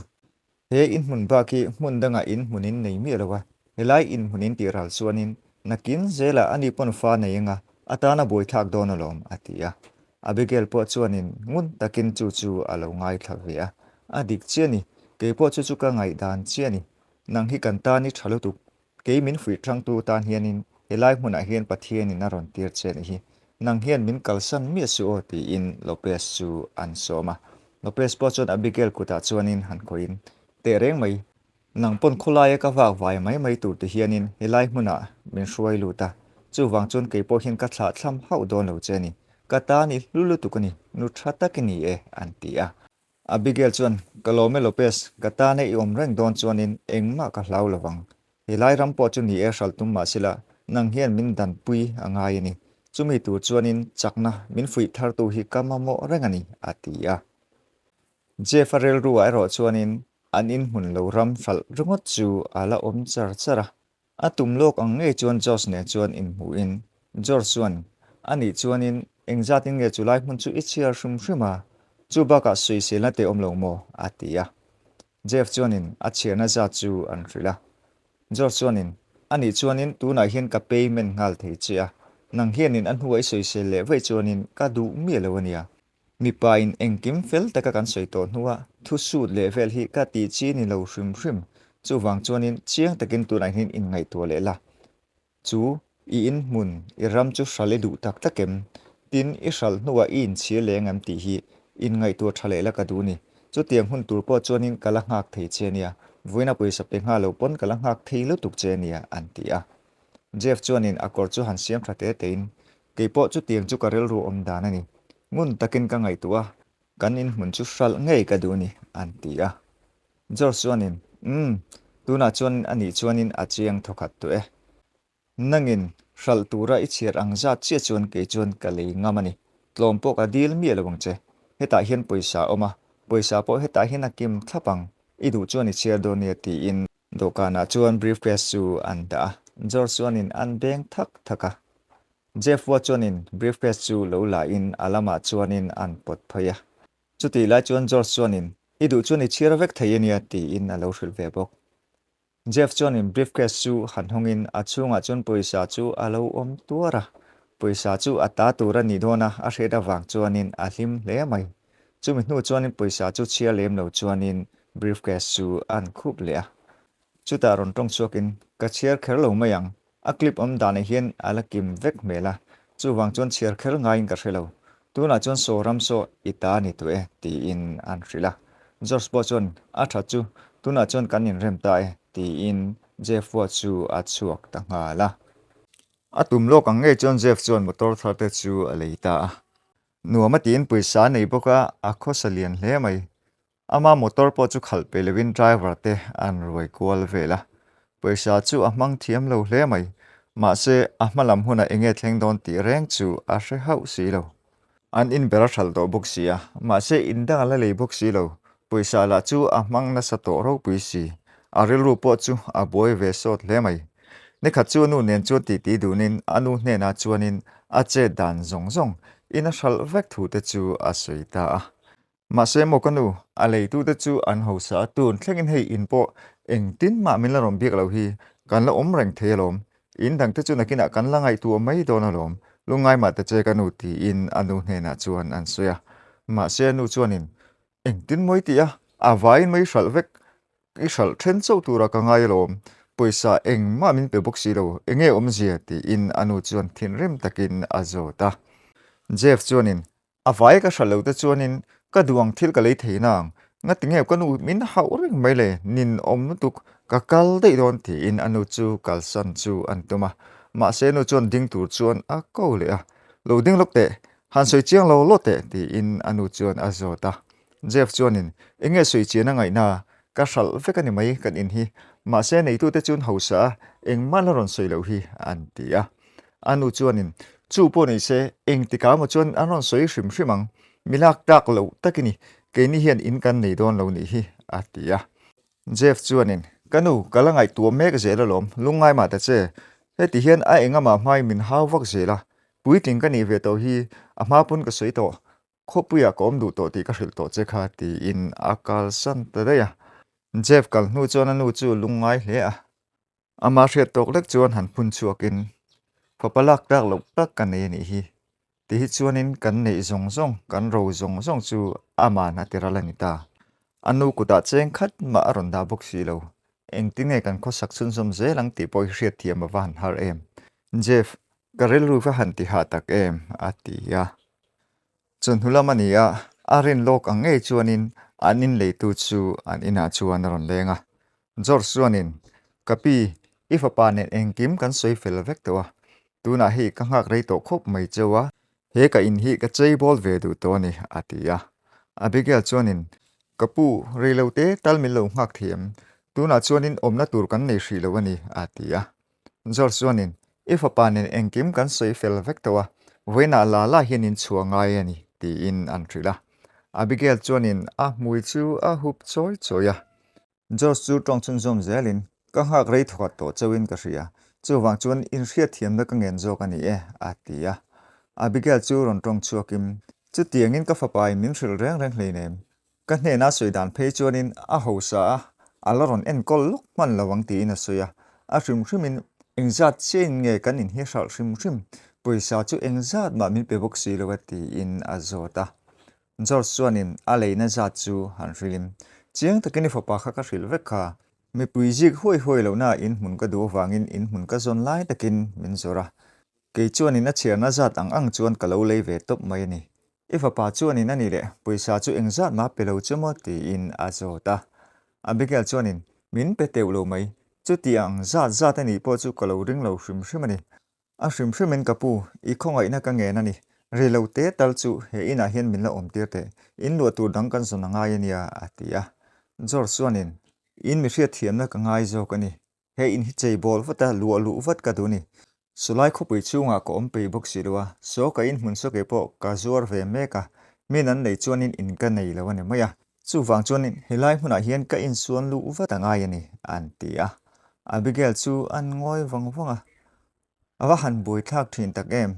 He inhmun bak hi hmun dangah inhmun in nei miah lo a, helai inhmun in tih ral chuanin nakin zelah ani pawn fa nei anga a tana buaithlak dawn alawm, a ti a. Abigail pawh chuanin ngun takin chu chu a lo ngaithla ve a, A dik chiah a ni, kei pawh chu chu ka ngaihdan chiah a ni. Nang hi kan tan i tha lutuk, Kei min fuih ṭangtu tan hianin helai hmunah hian Pathianin a rawn tir che anih hi. Nang hian min kalsan miah suh aw tiin Lopez chu an sawm a. Lopez pawh chuan Abigail kutah chuanin han khawihin, Teh reng mai, nang pawn khawlaia ka vak vai mai mai tur ti hianin helai hmunah min hruai lut a, chuvang chuan kei pawh hian ka thlah thlam hauh dawn lo che a ni. Ka tan i hlu lutuk a ni, nu ṭha tak i ni e, an ti a. Abigail chuan, Ka lawm e Lopez, ka tana i awm reng dawn chuanin engmah ka hlau lo vang. Helai ram pawh chu ni e hralh tum mah sila, nang hian min danpui a ngai a ni. Chumi tur chuanin chakna min fuih thartu hi ka mamawh reng a ni, a ti a. Jeff-a rilruah erawh chuanin an inhmun lo ram hralh ringawt chu a la awm char char a. A tum lawk ang ngei chuan Josh nen chuan inhmuhin, George chuan, Anih chuanin engzatin nge chulai hmun chu i chhiar hrim hrim a, chu bakah sawiselna te awm lo maw? a ti a. Jeff chuanin a chhiarna zat chu an hrilh a. George chuanin, Anih chuanin tunah hian ka payment nghal thei che a, nang hianin a hnua i sawisel leh vaih chuanin ka duh miah lo a nia. Mipa in engkim fel taka kan sawi tawh hnua thu sut leh vel hi ka tih chi ni lo hrim hrim. Chuvang chuanin chiang takin tunah hian inngaihtuah leh la. Chu i inhmun, i ram chu hralh i duh tak tak em? Tin, i hralh hnuah i inchhir leh ang em tih hi inngaihtuah tha leh la ka duh ni. Chutiang hun tur pawh chuanin ka la nghak thei che nia. Vawiina pawisa pe nghal lo pawn ka la nghak thei lutuk che ania, an ti a. Jeff chuanin a kawr chu han siam tha te tein, Keipawh chutiang chu ka rilru awm dan a ni. Ngun takin ka ngaihtuah a, kan inhmun chu hralh ngei ka duh a ni, an ti a. George chuanin, Umm, tunah chuan a nih chuanin a chiang thawkhat tawh e. Nangin hralh tura i chhiar ang zat chiah chuan kei chuan ka lei ngam a ni. Tlawm pawh ka dil miah lo ang che. Hetah hian pawisa a awm a, pawisa pawh hetah hian a kim thlap ang. I duh chuan i chhiar dawn nia tiin dawhkanah chuan briefcase chu an dah a. George chuanin an beng thak thak a. Jeff Watt chuanin briefcase chu lo la in a lamah chuanin an pawt phei a. Chutih lai chuan George chuanin I duh chuan i chhiar vek thei ania tiin a lo hrilh ve bawk. Jeff chuanin briefcase chu han hawngin a chhungah chuan pawisa chu a lo awm tuar a, pawisa chu a ta tur a nih dawn a, a hriat avang chuanin a hlim hle mai. Chumi hnu chuanin pawisa chu chhiar lem lo chuanin briefcase chu an khup leh a. Chutah rawn tawng chhuakin, Ka chhiar kher lo mai ang, A clip awm danah hian a la kim vek hmel a, chuvang chuan chhiar kher ngaiin ka hre lo. Tunah chuan saw ram saw i ta a ni tawh e, tiin an hrilh a. George pawh chuan, A tha chu, tunah chuan kan inrem ta e, tiin Jeff-a chu a chhuak ta nghal a. A tum lawk ang ngei chuan Jeff chuan motor thar te chu a lei ta a. Nuam a tiin pawisa a nei bawk a, a khawsa lian hle mai. Ama motor pawh chu khalh pe lovin driver te an ruai kual vel a, pawisa chu a hmang thiam lo hle mai. Mahse, a hma lam hunah enge thleng dawn tih reng chu a hre hauh si lo. An in ber a hralh tawh bawk si a, mahse in dang a la lei bawk si lo. Pawisa lah chu a hmang nasa tawh ropui si. A rilru pawh chu a buai ve sawt hle mai. Nikhat chu a nu nen chuan titi dunin a nu hnenah chuanin a chet dan zawng zawng in a hralh vek thu te chu a sawi ta a. Mahse maw ka nu, a leitute chu an hausa a, tun thlengin hei in pawh engtin mah min la rawn biak lo hi, kan la awm reng thei alawm, in dangte chu nakinah kan la ngaihtuah mai dawn alawm, lungngai mah ta che ka nu tiin a nu hnenah chuan an sawi a. Mahse a nu chuanin, Engtin maw i tih a, a vaiin mai hralh vek, i hralh then chauh tura ka ngai alawm, pawisa engmah min pe bawk si lo, enge awmzia tiin a nu chuan thinrim takin a zawt a. Jeff chuanin, A vai ka hra lo te chuanin ka duh ang thil ka lei thei nang, ngati nge ka nu min hauh reng mai le, nin awm lutuk ka kal daih dawn tiin a nu chu kalsan chu an tum a, mahse nu chuan ding tur chuan a ko leh a, lo ding lawk teh, han sawi chiang lo law teh tiin a nu chuan a zawt a, Jeff chuanin enge sawi chian a ngaihna, ka hralh vek a ni mai kan in hi, mahse neitute chuan hausa a engmah la rawn sawi loh hi an ti a. A nu chuanin, Chu pawh nei se, engtikah emaw chuan an rawn sawi hrim hrim ang, mi lak tlak loh tak i ni, keini hian in kan nei dawn lo nih hi, a ti a. Jeff chuanin, Ka nu, ka la ngaihtuah mek zel alawm, lungngai mah ta che, heti hian a engamah hmain min hau vak zel a, puitling ka nih ve tawh hi, a hma pawn ka sawi tawh, khawpuiah ka awm duh tawh tih ka hrilh tawh che kha, tiin a kalsan ta daih a. Jeff kal hnu chuan a nu chu lungngai hle a. Amah hriat tawk lek chuan han phun chhuakin, Fapa lak tlak loh tak ka nei a nih hi. Ti hi chuanin kan neih zawng zawng, kan ro zawng zawng chu ama'n a ti ral a ni ta. A nu kutah cheng khat mah a rawn dah bawk si lo. Engtin nge kan khawsak chhunzawm zel ang tih pawh hi hriatthiam a va han har em. Jeff, ka rilru va han ti hah tak em, a ti a. Chawhnu lam a ni a, a rin lawk ang ngei chuanin an inleitu chu an inah chuan a rawn leng a. George chuanin, Ka pi, i fapa nen engkim kan sawi fel vek tawh a, tunah hei ka nghak rei tawh khawp mai cheu a, he ka in hi ka chei bawl ve duh tawh a ni, a ti a. Abigail chuanin, Ka pu, rei lo te tal min lo nghak thiam, tunah chuanin awmna tur kan nei hrih lo a ni, a ti a. George chuanin, I fapa nen engkim kan sawi fel vek tawh a, vawiinah la la hian in chhuah ngai a ni, tiin an hrilh a. Abigail chuanin a hmui chu a hup chawi chawi a. George chu tawng chhunzawm zelin, Ka nghak rei thawkhat tawh chauhin ka hria, chuvang chuan inhriatthiamna ka ngen zawk a ni e, a ti a. Abigail chu rawn tawng chhuakin, Chutiangin ka fapain min hrilh reng reng hleinem, Ka hnena sawi dan phei chuanin a hausa a, a la rawn enkawl lawk hman lo ang tiin a sawi a. A hrim hrimin engzat chiain nge kan in hi hralh hrim hrim, pawisa chu engzat mah min pe bawk si lo a tiin a zawt a. George chuanin a leina zat chu han hrilhin, Chiang takin i fapa kha ka hrilh vek kha, mipui zik huai huai lohna in hmun ka duh avangin in hmun ka zawn lai takin min zawrh a, kei chuanin a chhiarna zat ang ang chuan ka lo lei ve tawp mai a ni. I fapa chuanin a ni leh, pawisa chu engzat mah pe lo che maw? tiin a zawt a. Abigail chuanin, Min pe teuh lo mai. Chuti ang zat zat a nih pawh chu ka lo ring lo hrim hrim a ni. A hrim hrimin ka pu, i khawngaihna ka ngen a ni. Rei lo te tal chu he inah hian min la awm tir teh. In luah tur dang kan zawn a ngai a nia, a ti a. George chuanin, In mi hriatthiamna ka ngai zawk a ni. He in hi chei bawl vat a, luah luh vat ka duh a ni. Sawlai khawpui chhungah ka awm pei bawk si lo a, saw ka in hmun sawke pawh ka zuar ve mek a, min an nei chuanin in ka nei lo a ni mai a. Chuvang chuanin helai hmunah hian ka insuan luh vat a ngai a ni, an ti a. Abigail chu an ngawi vang vang a, A va han buaithlak thin tak em!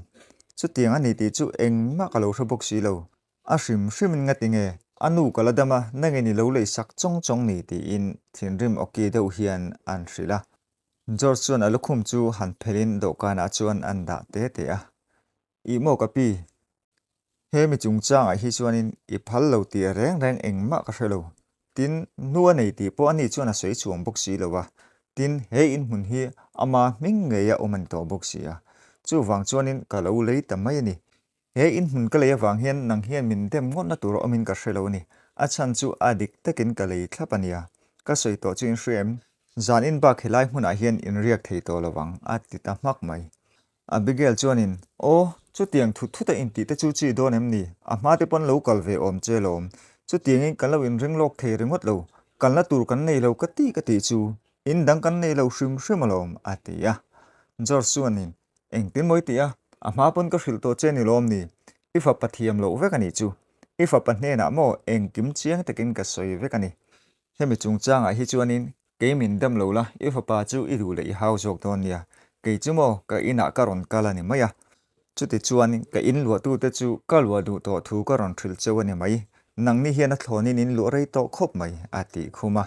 Chutiang a ni tih chu engmah ka lo hre bawk si lo. A hrim hrimin nga tinge a nu ka la dam a, nangin i lo lei sak chawng chawng ni tiin thinrim awki deuh hian an hrilh a. George chuan a lukhum chu han phelhin dawhkanah chuan an dah te te a. Ih maw ka pi, he mi chungchangah hi chuanin i phal lo tih reng reng engmah ka hre lo. Tin, nu a nei tih pawh ani chuan a sawi chuang bawk si lo a. Tin, he inhmun hi ama hming ngeia awm a ni tawh bawk si a. Chuvang chuanin ka lo lei ta mai a ni. He inhmun ka lei avang hian nang hian min dem ngawtna tur a awmin ka hre lo a ni. A chhan chu a dik takin ka lei thlap a nia. Ka sawi tawh chu in hria em? Zan in bak helai hmunah hian in riak thei tawh lo ang, a ti ta hmak mai. Abigail chuanin, Aw, chutiang thut thut a intih te chu chi dawn em ni? A hma te pawn lo kal ve awm che lawm. Chutiangin kan lo inring lawk thei ringawt lo. Kalna tur kan nei lo ka ti ka tih chu in dang kan nei lo hrim hrim alawm, a ti a. George chuanin, Engtin maw i tih a? A hma pawn ka hrilh tawh che ni lawm ni? I fapa thiam loh vek a nih chu. I fapa hnenah maw engkim chiang takin ka sawi vek a ni. Hemi chungchangah hi chuanin kei min dam lo la, i fapa chu i duh leh i hau zawk dawn nia. Kei chu maw ka inah ka rawn kal a ni mai a. Chuti chuan ka in luahtute chu ka luah duh tawh thu ka rawn hrilh cheu a ni mai. Nangni hian a thlawnin in luah rei tawh khawp mai, a tih khum a.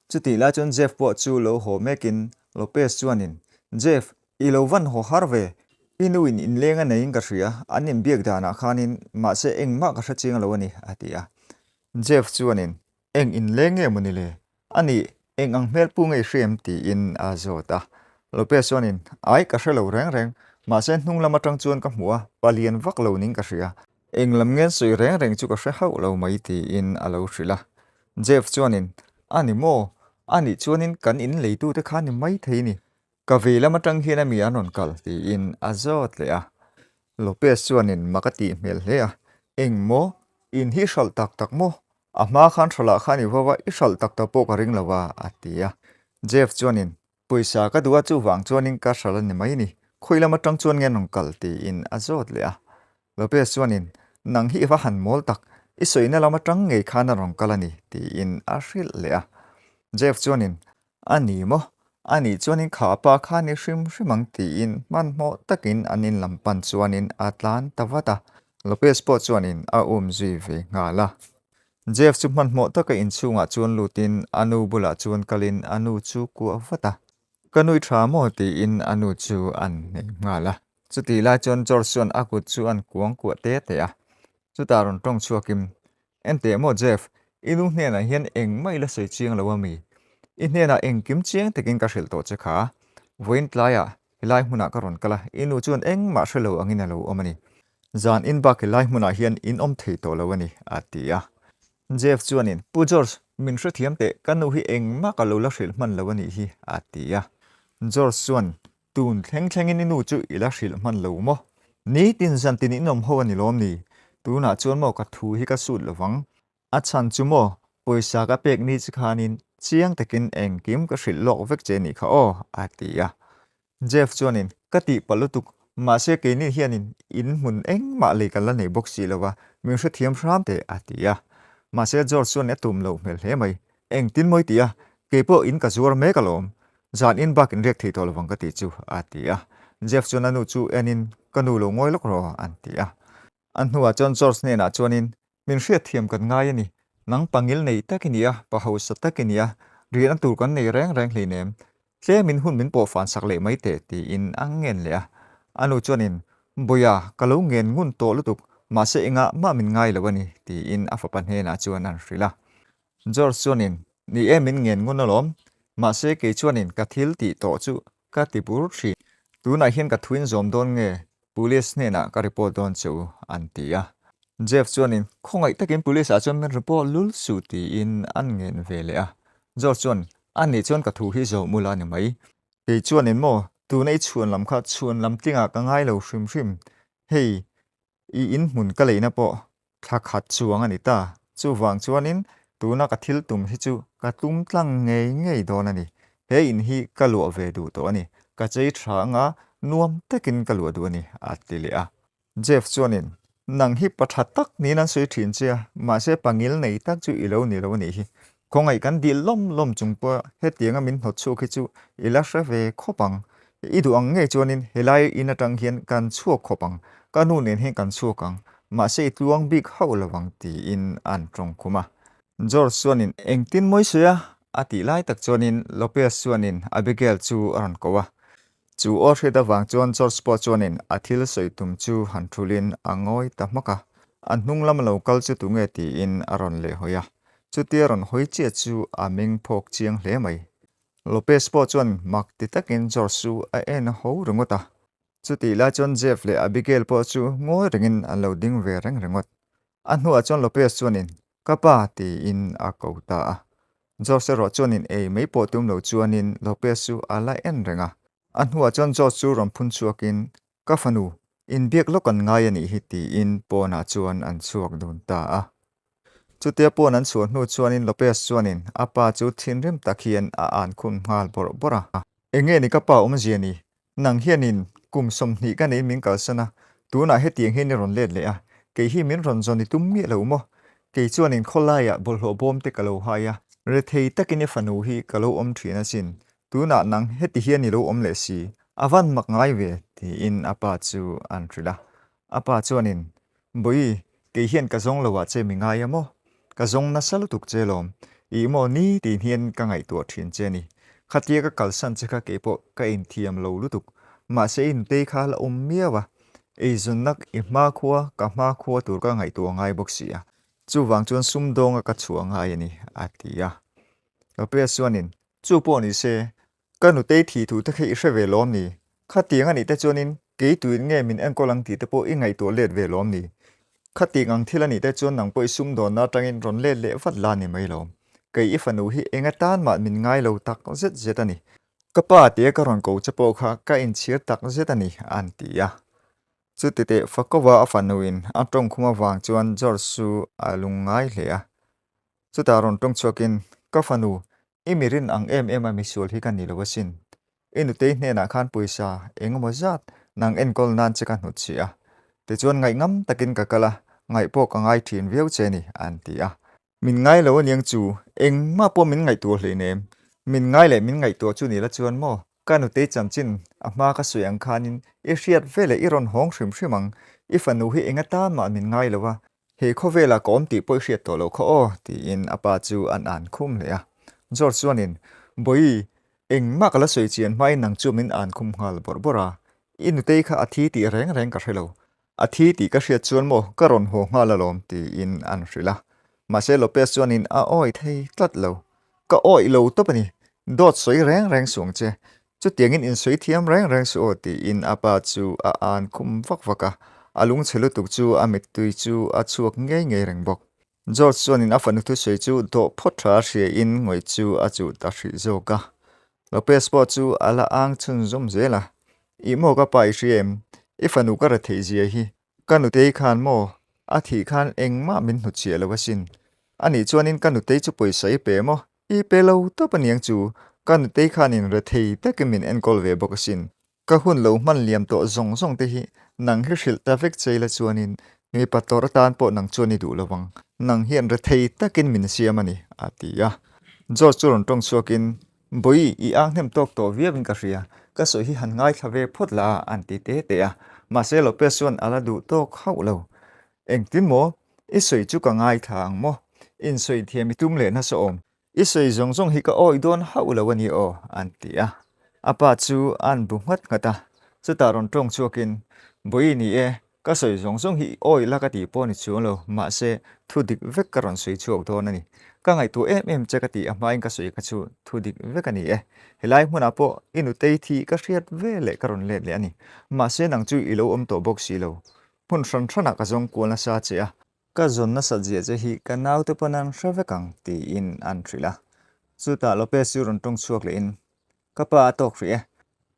Chutih lai chuan Jeff pawh chu lo haw mekin Lopez chuanin, Jeff, i lo van haw har ve. I nuin inleng a neiin ka hria, an inbiak danah khanin mahse engmah ka hre chiang lo a ni, a ti a. Jeff chuanin, Eng inleng nge maw ni le? A nih, eng ang hmel pu nge i hria em? tiin a zawt a. Lopez chuanin, Ai, ka hre lo reng reng. Mahse hnung lam atang chuan ka hmu a, palian vak lo ning ka hria. Eng lam ngen sawi reng reng chu ka hre hauh lo mai tiin a lo hrilh a. Jeff chuanin, A ni maw? A nih chuanin kan in leitute kha ni mai thei ni. Ka vei lam atang hian a mi an rawn kal tiin a zawt leh a. Lopez chuanin mak a tih hmel hle a, Eng maw? In hi hralh tak tak maw? A hma khan hralhah khan i vau a, i hralh tak tak pawh ka ring lo a, a ti a. Jeff chuanin, Pawisa ka duh a chuvang chuanin ka hralh a ni mai ni, khawi lam atang chuan nge an rawn kal tiin a zawt leh a. Lopez chuanin, Nang hi i va han mawl tak, i sawina lam atang ngei khan a rawn kal a ni, tiin a hrilh leh a. Jeff chuanin, A ni maw? A nih chuanin kha pa kha ni hrim hrim ang tiin hmanhmawh takin an in lam pan chuanin a tlan ta vat a. Lopez pawh chuanin a um zui ve nghal a. Jeff chu hmanhmawh taka inchhungah chuan lutin a nu bulah chuan kalin a nu chu kuah vat a. Ka nui tha maw tiin a nu chu an hnem nghal a. Chutih lai chuan George chuan a kut chu an kuang kuah te te a. Chutah rawn tawng chhuakin, Enteh maw Jeff, i nu hnenah hian engmah i la sawi chiang lo a mi? I hnenah engkim chiang takin ka hrilh tawh che kha. Vawiin tlaiah helai hmunah ka rawn kal a, i nu chuan engmah hre lo angin a lo awm a ni. Zan in bak helai hmunah hian in awm thei tawh lo a ni, a ti a. Jeff chuanin, Pu George, min hrethiam teh, ka nu hi engmah ka lo la hrilh hman lo a nih hi, a ti a. George chuan, Tun thleng thlengin i nu chu i la hrilh hman lo maw? Nitin zantin in awm ho a ni lawm ni? Tunah chuan maw ka thu hi ka sut lovang? A chhan chu maw, pawisa ka pek ni chi khanin chiang takin engkim ka hrilh lawk vek che nih kha aw, a ti a. Jeff chuanin, Ka tihpalh lutuk, mahse keini hianin in hmun engmah lei kan la nei bawk si lo a, min hrethiam hram teh, a ti a. Mahse George chuan a tum loh hmel hle mai. Engtin maw i ti a, keipawh in ka zuar mek alawm, zan in bak in riak thei tawh lovang ka tih chu, a ti a. Jeff chuan a nu chu enin, Ka nu lo ngawi lawk rawh, an ti a. A hnuah chuan George hnenah chuanin, Min hriatthiam kan ngai a ni. Nang pangil nei tak i ni a, pa hausa tak i ni a, riahna tur kan nei reng reng hleinem. Tlemin hun min pawh fan sak leh mai teh, tiin a ngen leh a. A nu chuanin, Bawia, ka lo ngen ngun tawh lutuk, mahse engah mah min ngai lo a ni, tiin a fapa hnenah chuan an hrilh a. George chuanin, Ni e, min ngen ngun alawm. Mahse kei chuanin ka thil tih tawh chu ka ti bur thin. Tunah hian ka thuin zawm dawn nge Police hnenah ka report dawn che u, an ti a. Jeff chuanin, Khawngaih takin Police ah chuan min report lul suh tiin an ngen ve leh a. George chuan, A nih chuan ka thu hi zawh mula ni mai. Kei chuanin maw, tuna i chhuan lam kha chhuan lam tlingah ka ngai lo hrim hrim. Hei, i inhmun ka leina pawh thla khat chuang a ni ta. Chuvang chuanin tuna ka thil tum hi chu ka tum tlang ngei ngei dawn a ni. He in hi ka luah ve duh tawh a ni. Ka chei tha anga nuam takin ka luah duh a ni, a ti leh a. Jeff chuanin, Nang hi pa tha tak niin an sawi thin che a, mahse pangil nei tak chu i lo ni lo a nih hi. Khawngaih kan dil lawm lawm chung pawh hetianga min hnawt chhuak hi chu i la hre ve khawp ang. I duh ang ngei chuanin helai in atang hian kan chhuak khawp ang, ka nu nen hian kan chhuak ang, mahse i tluang bik hauh lo ang tiin an tawng khum a. George chuanin engtin mawi sawi a? a tih lai tak chuanin Lopez chuanin Abigail chu a rawn ko a. Chu aw hriat avang chuan George pawh chuanin a thil sawi tum chu han thulin a ngawi ta hmak a. A hnung lama lo kal chu tunge tiin a rawn lehhawi a. Chutia rawn hawi chiah chu a meng phawk chiang hle mai. Lopez pawh chuan mak ti takin George chu a en ho ringawt a. Chutih lai chuan Jeff leh Abigail pawh chu ngawi rengin an lo ding ve reng ringawt. A hnuah chuan Lopez chuanin, Ka pa tiin a ko ta a. George erawh chuanin ei mai pawh tum lo chuanin Lopez chu a la en reng a. A hnuah chuan George chu rawn phun chhuakin, Ka fanu, inbiak lawk an ngai a nih hi tiin pawnah chuan an chhuak dun ta a. Chutia pawn an chhuah hnu chuanin Lopez chuanin a pa chu thinrim tak hian a an khum nghal bawrh bawrh a. Enge ni ka pa awmzia ni? Nang hianin kum 20 ka nei min kalsan a, tunah hetiang hian i rawn let leh a, kei hi min rawn zawn i tum miah lo maw? Kei chuanin khawlaiah bawlhhlawh bawm te ka lo hai a, rethei takin i fanu hi ka lo awm thin asin, tunah nang heti hian i lo awm leh si, a van mak ngai ve, tiin a pa chu an hrilh a. A pa chuanin, Bawi, kei hian ka zawng lo ah che mi ngai a maw? Ka zawng nasa lutuk che lawm. Ih maw ni tiin hian ka ngaihtuah thin che ni. Khatia ka kalsan che kha kei pawh ka inthiam lo lutuk. Mahse i nutei kha la awm miau a. Eizawnnak i hmakhua ka hmakhua tur ka ngaihtuah ngai bawk si a. Chuvang chuan sumdawnga ka chhuah ngai a ni, a ti a. Lopez chuanin, Chu pawh ni se, Ka nutei thih thu te kha i hre ve lawm ni? Khatiang a nih te chuanin kei tuin nge min enkawl ang tih te pawh i ngaihtuah let ve lawm ni? Khatiang ang thil a nih te chuan nang pawh i sumdawnna atangin rawn let leh vat la ni mai lawm. Kei i fanu hi eng atan mah min ngai lo tak zet zet a ni. Ka pa tia ka rawn ko che pawh kha ka inchhir tak zet a ni, an ti a. Chuti teh Fakova a fanuin a tawngkhum avang chuan George chu a lungngai hle a. Chutah rawn tawng chhuakin, Ka fanu, i mi rin ang em em a misual hi ka ni lo asin. I nutei hnenah khan pawisa eng emaw zat nang enkawl nan che ka hnut chih a. Tichuan ngaihngam takin ka kal a, ngaih pawh ka ngai thin viau che ni, an ti a. Min ngai lo aniang chu, engmah pawh min ngaihtuah hleinem. Min ngai leh min ngaihtuah chu ni la chuan maw? Ka nutei chanchin a hma ka sawi ang khanin i hriat veleh i rawn hawng hrim hrim ang. I fanu hi eng atan mah min ngai lo a, he khawvelah ka awm tih pawh i hriat tawh loh kha aw, tiin a pa chu an an khum leh a. George chuanin, Bawi, engmah ka la sawi chian hmain nang chu min an khum nghal bawrh bawrh a. I nutei kha a thi tih reng reng ka hre lo. A thi tih ka hriat chuan maw ka rawn haw nghal alawm tiin an hrilh a. Mahse Lopez chuanin a awih thei tlat lo. Ka awih lo tawp a ni. Dawt sawi reng reng suh ang che. Chutiangin insawi thiam reng reng suh aw tiin a pa chu a an khum vak vak a. A lungchhe lutuk chu a mittui chu a chhuak ngei ngei reng bawk. George chuanin a fanu thusawi chu dawh phawt tha a hriain ngawih chu a chuh ta hrih zawk a. Lopez pawh chu a la ang chhunzawm zel a, Ih maw ka pa i hria em? I fanu ka ra theih zia hi. Ka nutei khan maw? A thih khan engmah min hnutchhiah lo asin. Anih chuanin ka nutei chu pawisa i pe maw? I pe lo tawp aniang chu. Ka nutei khanin rethei takin min enkawl ve bawk asin. Ka hun lo hman liam tawh zawng zawng te hi nang hi hrilh ta vek che ila chuanin mipa tawrh atan pawh nang chuan i duh lo ang, nang hian rethei takin min siam a ni, a ti a. George chu rawn tawng chhuakin, Bawi, i ang hnem tawk tawh viauin ka hria, ka sawi hi han ngaithla ve phawt la, an ti te te a. Mahse Lopez chuan a la duh tawk hauh lo. Engtin maw? I sawi chu ka ngaithla ang maw? Insawi thiam i tum leh nasa awm. I sawi zawng zawng hi ka awih dawn hauh lo a ni aw, an ti a. A pa chu a'n bu nghat nghat a, chutah rawn tawng chhuakin, Bawi ni e, ka sawi zawng zawng hi i awih la ka tih pawh ni chuang lo, mahse, thu dik vek ka rawn sawi chhuak dawn a ni. Ka ngaihtuah em em che ka tih a hmain ka sawi kha chu thu dik vek a ni e. Helai hmunah pawh i nutei thi ka hriat ve leh ka rawn let leh a ni. Mahse, nang chu i lo awm tawh bawk si lo. Hmun hran hranah ka zawng kual nasa che a. Ka zawn nasat zia che hi ka naute pawn an hre vek ang, tiin an hrilh a. Chutah Lopez chu rawn tawng chhuak lehin, Ka pa a tawk hrih e.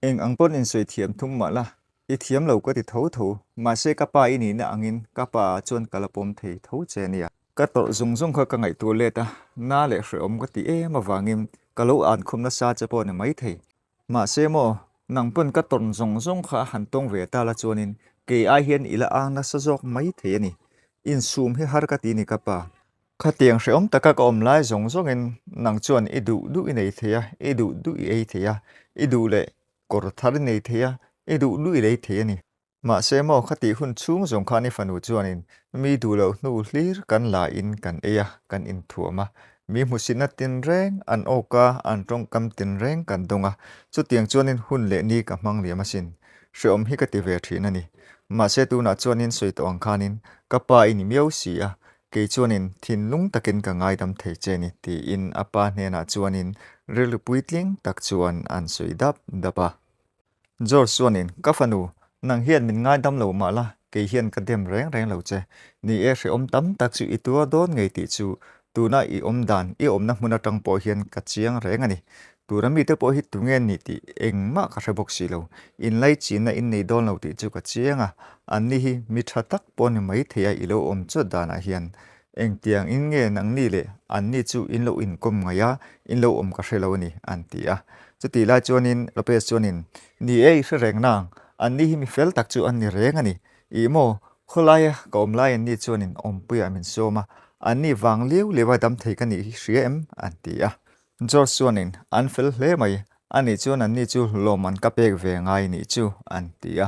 Eng ang pawn insawi thiam thum mah la, i thiam lo ka ti tho tho. Mahse ka pa i nihna angin ka pa ah chuan ka la pawm thei tho che a nia. Ka tawrh zung zung kha ka ngaihtuah let a, na leh hrehawm ka ti em avangin ka lo an khum nasa che pawh ni maithei. Mahse maw, nang pawn ka tawn zawng zawng kha han tawng ve ta la chuanin kei ai hian i la ang nasa zawk maithei a ni. Insum hi har ka ti ni ka pa. Khatiang hrehawm taka ka awm lai zawng zawngin nang chuan i duh duh i nei thei a, i duh duh i ei thei a, i duh leh kawr thar i nei thei a, i duh duh i lei thei a ni. Mahse maw khatih hun chhung zawng khan i fanu chuanin mi duh loh hnu hlir kan la in kan ei a, kan inthuam a, mi hmusitna tinreng an awk a, an tawngkam tinreng kan dawng a, chutiang chuanin hun leh ni ka hmang liam asin. Hrehawm hi ka ti ve thin a ni. Mahse tunah chuanin sawi tawh ang khanin ka pa i ni miau si a, Kei chuanin thinlung takin ka ngaidam thei che ni tiin a pa hnenah chuanin rilru puitling tak chuan an sawi dap dap a. George chuanin, Ka fanu, nang hian min ngaidam lo mah la, kei hian ka dem reng reng lo che. Ni e, hrehawm tam tak chu i tuar dawn ngei tih chu tuna i awm dan, i awmna hmun atang pawh hian ka chiang reng a ni. Tuna mite pawh hi tunge ni tih engmah ka hre bawk si lo. Inlaichinna in nei dawn lo tih chu ka chiang a, anni hi mi tha tak pawh ni mai thei a i lo awm chawt danah hian engtiang in nge nangni leh anni chu in lo inkawm ngaih a, in lo awm ka hre lo a ni, an ti a. Chutih lai chuanin Lopez chuanin, Ni e, i hre reng nang, anni hi mi fel tak chu an ni reng a ni. Ih maw, khawlaia ka awm lai anni chuanin awmpuiah min sawm a, anni vang liau liaua dam thei ka nih hi hria em? an ti a. George chuanin, An fel hle mai, ani chuan anni chu lawmman ka pek ve ngai nih chu, an ti a.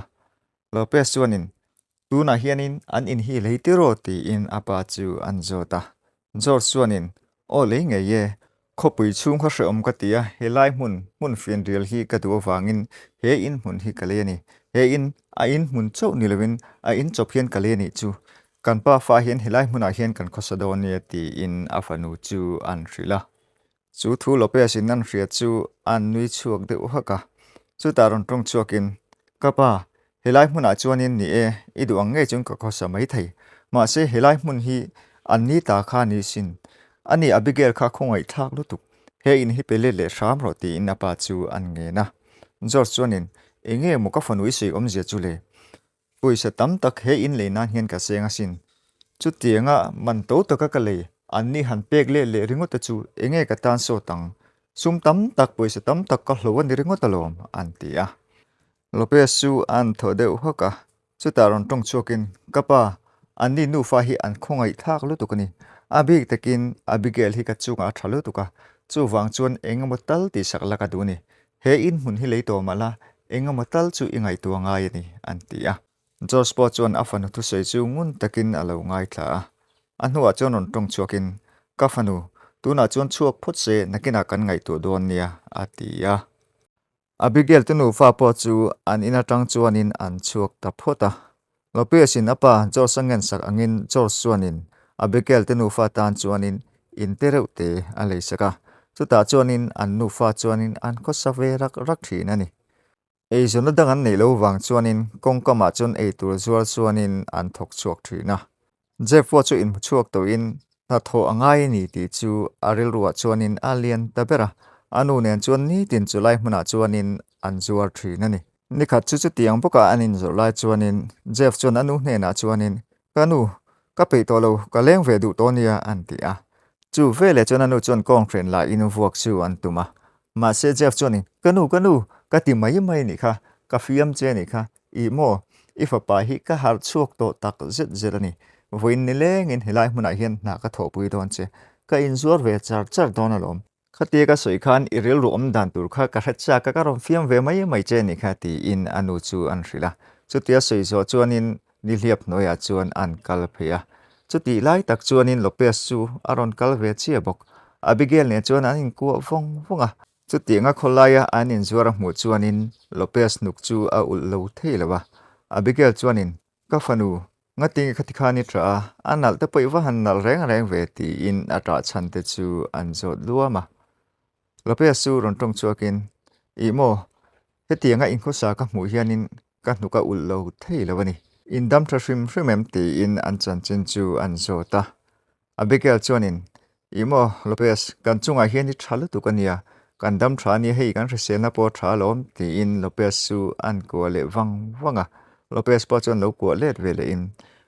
Lopez chuanin, Tunah hianin an in hi lei tiraw? tiin a pa chu an zawt a. George chuanin, Aw lei ngei e, khawpui chhung kha hrehawm ka ti a, helai hmun, hmun fianrial hi ka duh avangin he in hmun hi ka lei a ni. He in, a in hmun chauh ni lovin a in chawp hian ka lei a nih chu. Kan pa fa hian helai hmunah hian kan khawsa dawn nia tiin a fanu chu an hrilh a. Chu thu Lopez in an hria chu an nui chhuak deuh hak a. Chutah rawn tawng chhuakin, Ka pa, helai hmunah chuanin ni e, i duh ang ngei chuan ka khawsa maithei. Mahse helai hmun hi an ni ta kha ni sin. Ani Abigail kha khawngaihthlak lutuk. He in hi pe let leh hram rawh tiin a pa chu an ngen a. George chuanin, Enge maw ka fanu i sawi awmzia chu le? Pawisa tam tak he in lei nan hian ka seng asin. Chutianga man to taka ka lei, anni han pek leh leh ringawt te chu enge ka tan sawt ang? Sum tam tak, pawisa tam tak ka hlo a ni ringawt alawm, an ti a. Lopez chu a an thaw deuh hawk a, chutah rawn tawng chhuakin, Ka pa, anni nufa hi an khawngaih thlak lutuk a ni. A bik takin Abigail hi ka chungah a tha lutuk a, chuvang chuan engemaw tal tihsak la ka duh a ni. He in hmun hi lei tawh mah la, eng emaw tal chu i ngaihtuah ngai a ni, an ti a. George pawh chuan a fanu thusawi chu ngun takin a lo ngaithla a. A hnuah chuan rawn tawng chhuakin, Ka fanu, tunah chuan chhuak phawt se nakinah kan ngaihtuah dawn nia, a ti a. Abigail te nufa pawh chu an in atang chuanin an chhuak ta phawt a. Lopez in a pa George a ngensak angin George chuanin Abigail te nufa tan chuanin in te reuh te a leisak a, chutah chuanin an nufa chuanin an khawsa ve rak rak thin a ni. Eizawnna dang an neih loh vang chuanin kawngkamah chuan eitur zuar chuanin an thawk chhuak thin a. Jeff pawh chu inhmu chhuak tawhin hnathawh a ngai a ni tih chu a rilruah chuanin a lian ta ber a, a nu nen chuan nitin chulai hmunah chuanin an zuar thin a ni. Nikhat chu chutiang bawkah an inzawrh lai chuanin Jeff chuan a nu hnenah chuanin, Ka nu, ka peih tawh lo, ka leng ve duh tawh nia, an ti a. Chu veleh chuan a nu chuan kawnghren lahin vuak chu an tum a. Mahse Jeff chuanin, Ka nu, ka nu, ka ti mai mai nih kha, ka fiam che nih kha, ih maw, i fapa hi ka harh chhuak tawh tak zet zet a ni. Vawiin nilengin helai hmunah hian hna ka thawhpui dawn che, ka inzuar ve char char dawn alawm. Khatia ka sawi khan i rilru awm dan tur kha ka hre chak a, ka rawn fiam ve mai mai che nih kha tiin a nu chu an hrilh a. Chutia sawi zawh chuanin nihliap hnuaiah chuan an kal phei a. Chutih lai tak chuanin Lopez chu a rawn kal ve chiah bawk. Abigail nen chuan an inkuah vawng vawng a. Chutianga khawlaia an inzuar a hmuh chuanin Lopez hnuk chu a ulh lo thei lo a. Abigail chuanin Ka fanu, ngatinge khati khan i ṭah a, a nalh te pawh i va han nalh reng reng ve tiin a ṭah chhan te chu an zawt luam a. Lopez chu rawn ṭawng chhuakin, Ih maw, hetianga inkhawsa ka hmuh hianin ka hnuk a ulh lo thei lo a ni. In dam ṭha hrim hrim em? tiin an chanchin chu an zawt a. Abigail chuanin. Ih maw, Lopez, kan chungah hian i tha lutuk a nia, kan dam tha a nia hei kan hriselna pawh a tha alawm, tiin Lopez chu a an kuah leh vang vang a. Lopez pawh chuan lo kuah let ve lehin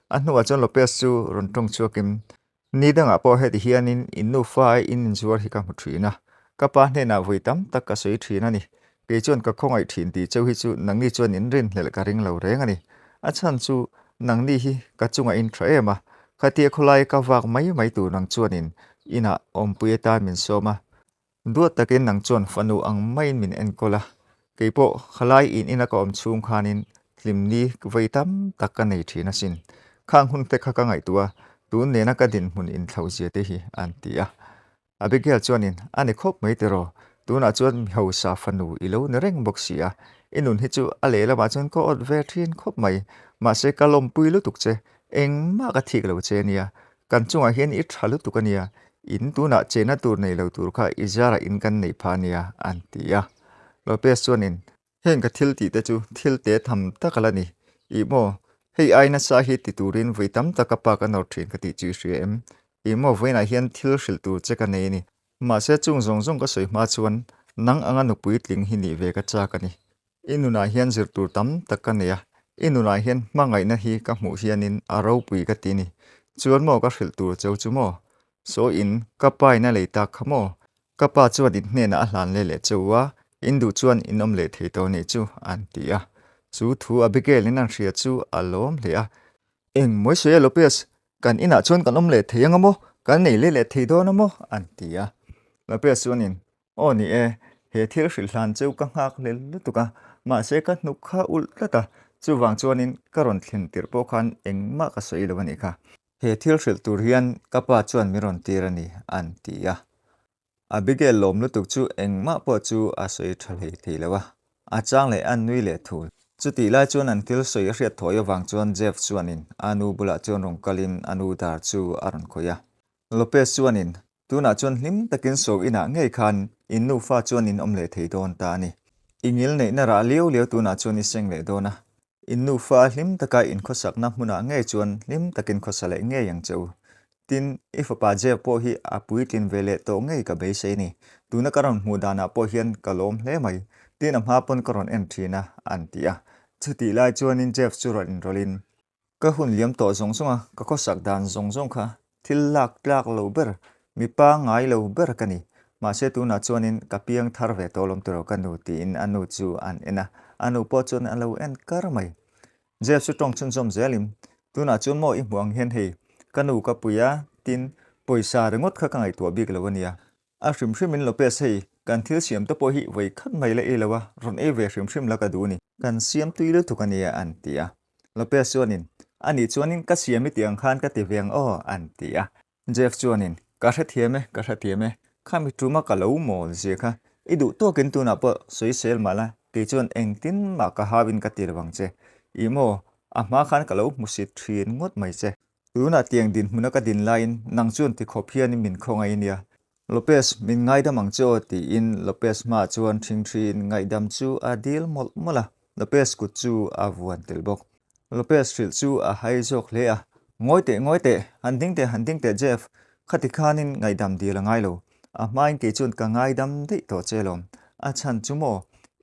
a hnuah chuan Lopez chu rawn tawng chhuakin, Ni dangah pawh heti hianin in nufa ai in inzuar hi ka hmu thin a, ka pa hnenah vawi tam tak ka sawi thin a ni. Kei chuan ka khawngaih thin tih cheu hi chu nangni chuan in rinhlelh ka ring lo reng a ni. A chhan chu nangni hi ka chungah in tha em a, khatia khawlai ka vak mai mai tur nang chuanin inah awmpui atan min sawm a, Duat takin nang chuan fanu ang maiin min enkawl a, keipawh khalai in ina ka awm chhung khanin hlimni vawi tam tak ka nei thin asin. Khang hun te kha ka ngaihtuah a, tun nena ka dinhmun inthlauh zia te hi an ti a. Abigail chuanin, A ni khawp mai tiraw, tunah chuan mi hausa fanu i lo ni reng bawk si a, i nun hi chu a lehlamah chuan ka awt ve thin khawp mai, mahse ka lawmpui lutuk che, engmah ka thik lo che ania, Kan chungah hian i tha lutuk a nia, in tunah chena tur nei lo tur kha i zarah in kan neih phah a nia, an ti a. Lopez chuanin, Heng ka thil tih te chu thil te tham tak a la ni. Ih maw, hei ai nasa hi ti turin vui tam tak ka pa ka nawr thin ka tih chu i hria em? Ih maw, vawiinah hian thil hrilh tur che ka nei a ni. Mahse chung zawng zawng ka sawi hma chuan nang anga nupui tling hi nih ve ka chak a ni. I nunah hian zir tur tam tak ka nei a, i nunah hian hmangaihna hi ka hmuh hianin a ropui ka ti ni. Chuan maw ka hrilh tur cheu chu maw? Saw in, ka pa in a lei tak kha maw? Ka pa chuan in hnenah a hlan leh leh cheu a, in duh chuan in awm leh thei tawh nih chu, an ti a. Chu thu Abigail in an hria chu a lawm hle a. Eng mawi sawi a Lopez, kan inah chuan kan awm leh thei anga maw? Kan nei leh leh thei dawn a maw? an ti a. Lopez chuanin, Aw ni e, he thil hrilh hlan cheu ka nghak hlel lutuk a, mahse ka hnuk kha ulh tlat a, chuvang chuanin ka rawn thlen tirh pawh khan engmah ka sawi lo a nih kha. He thil hrilh tur hian ka pa chuan min rawn tir a ni, an ti a. Abigail lawm lutuk chu engmah pawh chu a sawi tha hlei thei lo a, a chang leh a nui leh thul. Chutih lai chuan an thil sawi a hriat thawi avang chuan Jeff chuanin a nu bulah chuan rawn kalin a nu dar chu a rawn khawih a. Lopez chuanin Tunah chuan hlim takin saw inah ngei khan in nufa chuan in awm leh thei dawn ta a ni. I ngil neihna rah liau liau tunah chuan i seng leh dawn a. In nufa hlim taka in khawsakna hmunah ngei chuan hlim takin khawsa leh ngei ang che u. Tin, i fapa Jeff pawh hi a puitlin ve leh tawh ngei ka beisei ni. Tuna ka rawn hmuh danah pawh hian ka lawm hle mai. Tin, a hma pawn ka rawn en thin a, an ti a. Chutih lai chuanin Jeff chu rawn inrawlhin, Ka hun liam tawh zawng zawng a, ka khawsak dan zawng zawng kha thil lak tlak lo ber, mi pangngai lo ber ka ni. Mahse tunah chuanin ka piang thar ve tawh lawm tiraw ka nu tiin a nu chu an en a, a nu pawh chuan a lo en kar mai. Jeff chu tawng chhunzawm zelin, Tunah chuan maw i hmuh ang hian hei, ka nu ka pui a, tin, pawisa ringawt kha ka ngaihtuah bik lo a nia. A hrim hrimin Lopez hei, kan thil siam te pawh hi vawi khat mai la ei lo a, rawn ei ve hrim hrim la ka duh a ni. Kan siam tui lutuk a nia an ti a. Lopez chuanin, A nih chuanin ka siam i tih ang khan ka ti ve ang aw an ti a. Jeff chuanin, Ka hrethiam e, ka hrethiam e, khami tuma ka lo mawl zia kha, i duh tawkin tunah pawh sawi sel mah la, kei chuan engtin mah ka hauin ka ti lo ang che. Ih maw, a hma khan ka lo hmusit thin ngawt mai che. Tunah tiang dinhmuna ka din laiin nang chuan tikhawp hianin min khawngaih nia. Lopez, min ngaidam ang che aw tiin Lopez hmaah chuan ṭhingṭhiin ngaihdam chu a dil mawlh mawlh a, Lopez kut chu a vuan tel bawk. Lopez hrilh chu a hai zawk hle a, Ngawi teh, ngawi teh, han ding teh, han ding teh Jeff, khati khanin ngaihdam dil a ngai lo. A hmain kei chuan ka ngaidam daih tawh che lawm. A chhan chu maw,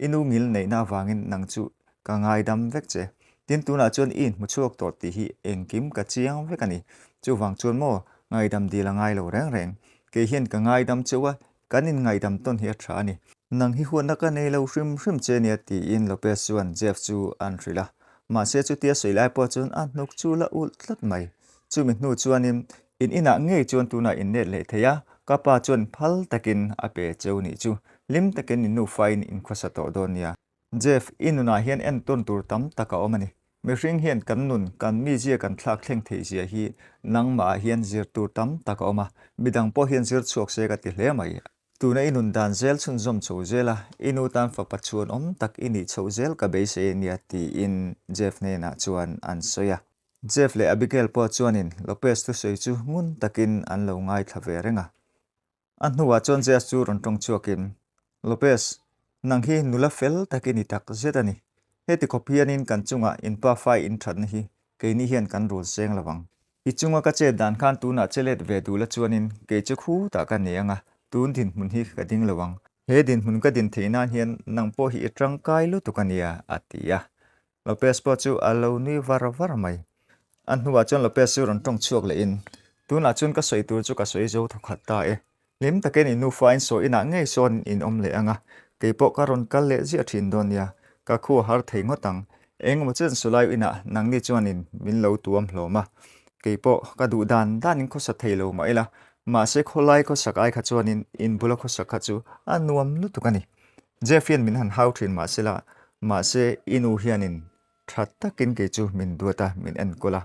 i nu ngil neihna avangin nang chu Ka ngaidam vek che. Tin, tunah chuan i inhmu chhuak tawh tih hi engkim ka chiang vek a ni. Chuvang chuan maw, ngaidam dil a ngai lo reng reng. Kei hian ka ngaidam cheu a, kan inngaidam tawn hi a tha a ni. Nang hi huatna ka nei lo hrim hrim che nia tiin Lopez chuan Jeff chu an hrilh a. Mahse chutia sawi lai pawh chuan a hnuk chu la ulh tlat mai. Chumi hnu chuanin in inah ngei chuan tunah in let leh thei a, ka pa chuan phal takin a pe cheu nih chu. Hlim takin in nufain in khawsa tawh dawn nia. Jeff, i nunah hian entawn tur tam tak a awm a ni. Mihring hian kan nun, kan mizia kan thlak thleng theih zia hi nangmahah hian zir tur tam tak a awm a, midang pawh hian zir chhuak se ka ti hle mai. Tuna i nun dan zel chhunzawm chho zel a, i nu tan fapa chhuan awm tak i nih chhoh zel ka beisei a nia tiin Jeff hnenah chuan an sawi a. Jeff leh Abigail pawh chuanin Lopez thusawi chu ngun takin an lo ngaithla ve reng a. A hnuah chuan Zeus chu rawn tawng chhuakin, Lopez, nang hi nula fel tak i ni tak zet a ni. Heti khawp hianin kan chungah in pa fai in thatna hi keini hian kan rul seng lo ang. I chunga ka chet dan khan tunah che let ve duh la chuanin kei chu khutah ka ni ang a, tun dinhmun hi ka ding lo ang. He dinhmun ka din theih nan hian nang pawh hi i tangkai lutuk a nia, a ti a. Lopez pawh chu a lo nui var var mai. A hnuah chuan Lopez chu rawn tawng chhuak lehin, Tunah chuan ka sawi tur chu ka sawi zo thawkhat ta e. Hlim takin i nufa in sawi inah ngei sawn in awm leh ang a, kei pawh ka rawn kal leh ziah thin dawn nia, ka khu a har thei ngawt ang. Engemaw chen sulai inah nangni chuanin min lo tuam hlawm a, kei pawh ka duh dan danin khawsa thei lo mah ila, mahse khawlai khawsak ai kha chuanin in bula khawsak kha chu a nuam lutuk a ni. Jeff hian min han hau thin mahsela, mahse i nu hianin tha takin kei chu min duat a, min enkawl a,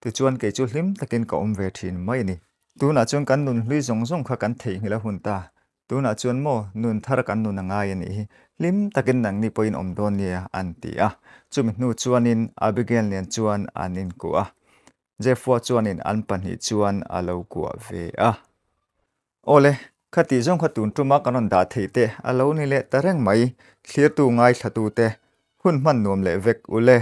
tichuan kei chu hlim takin ka awm ve thin mai a ni. Tunah chuan kan nun hlui zawng zawng kha kan theihnghilh a hun ta. Tunah chuan maw nun thar kan nun a ngai a nih hi. Hlim takin nangni pawhin awm dawn nia an ti a. Chumi hnu chuanin Abigail nen chuan an inkuah a. Jeffua chuanin an pahnih chuan a lo kuah ve a. Awle, khati zawng kha tun tuma kan rawn dah theih te a lo ni leh ta reng mai. Thlirtu ngaithlatute, hun hman nuam leh vek ule.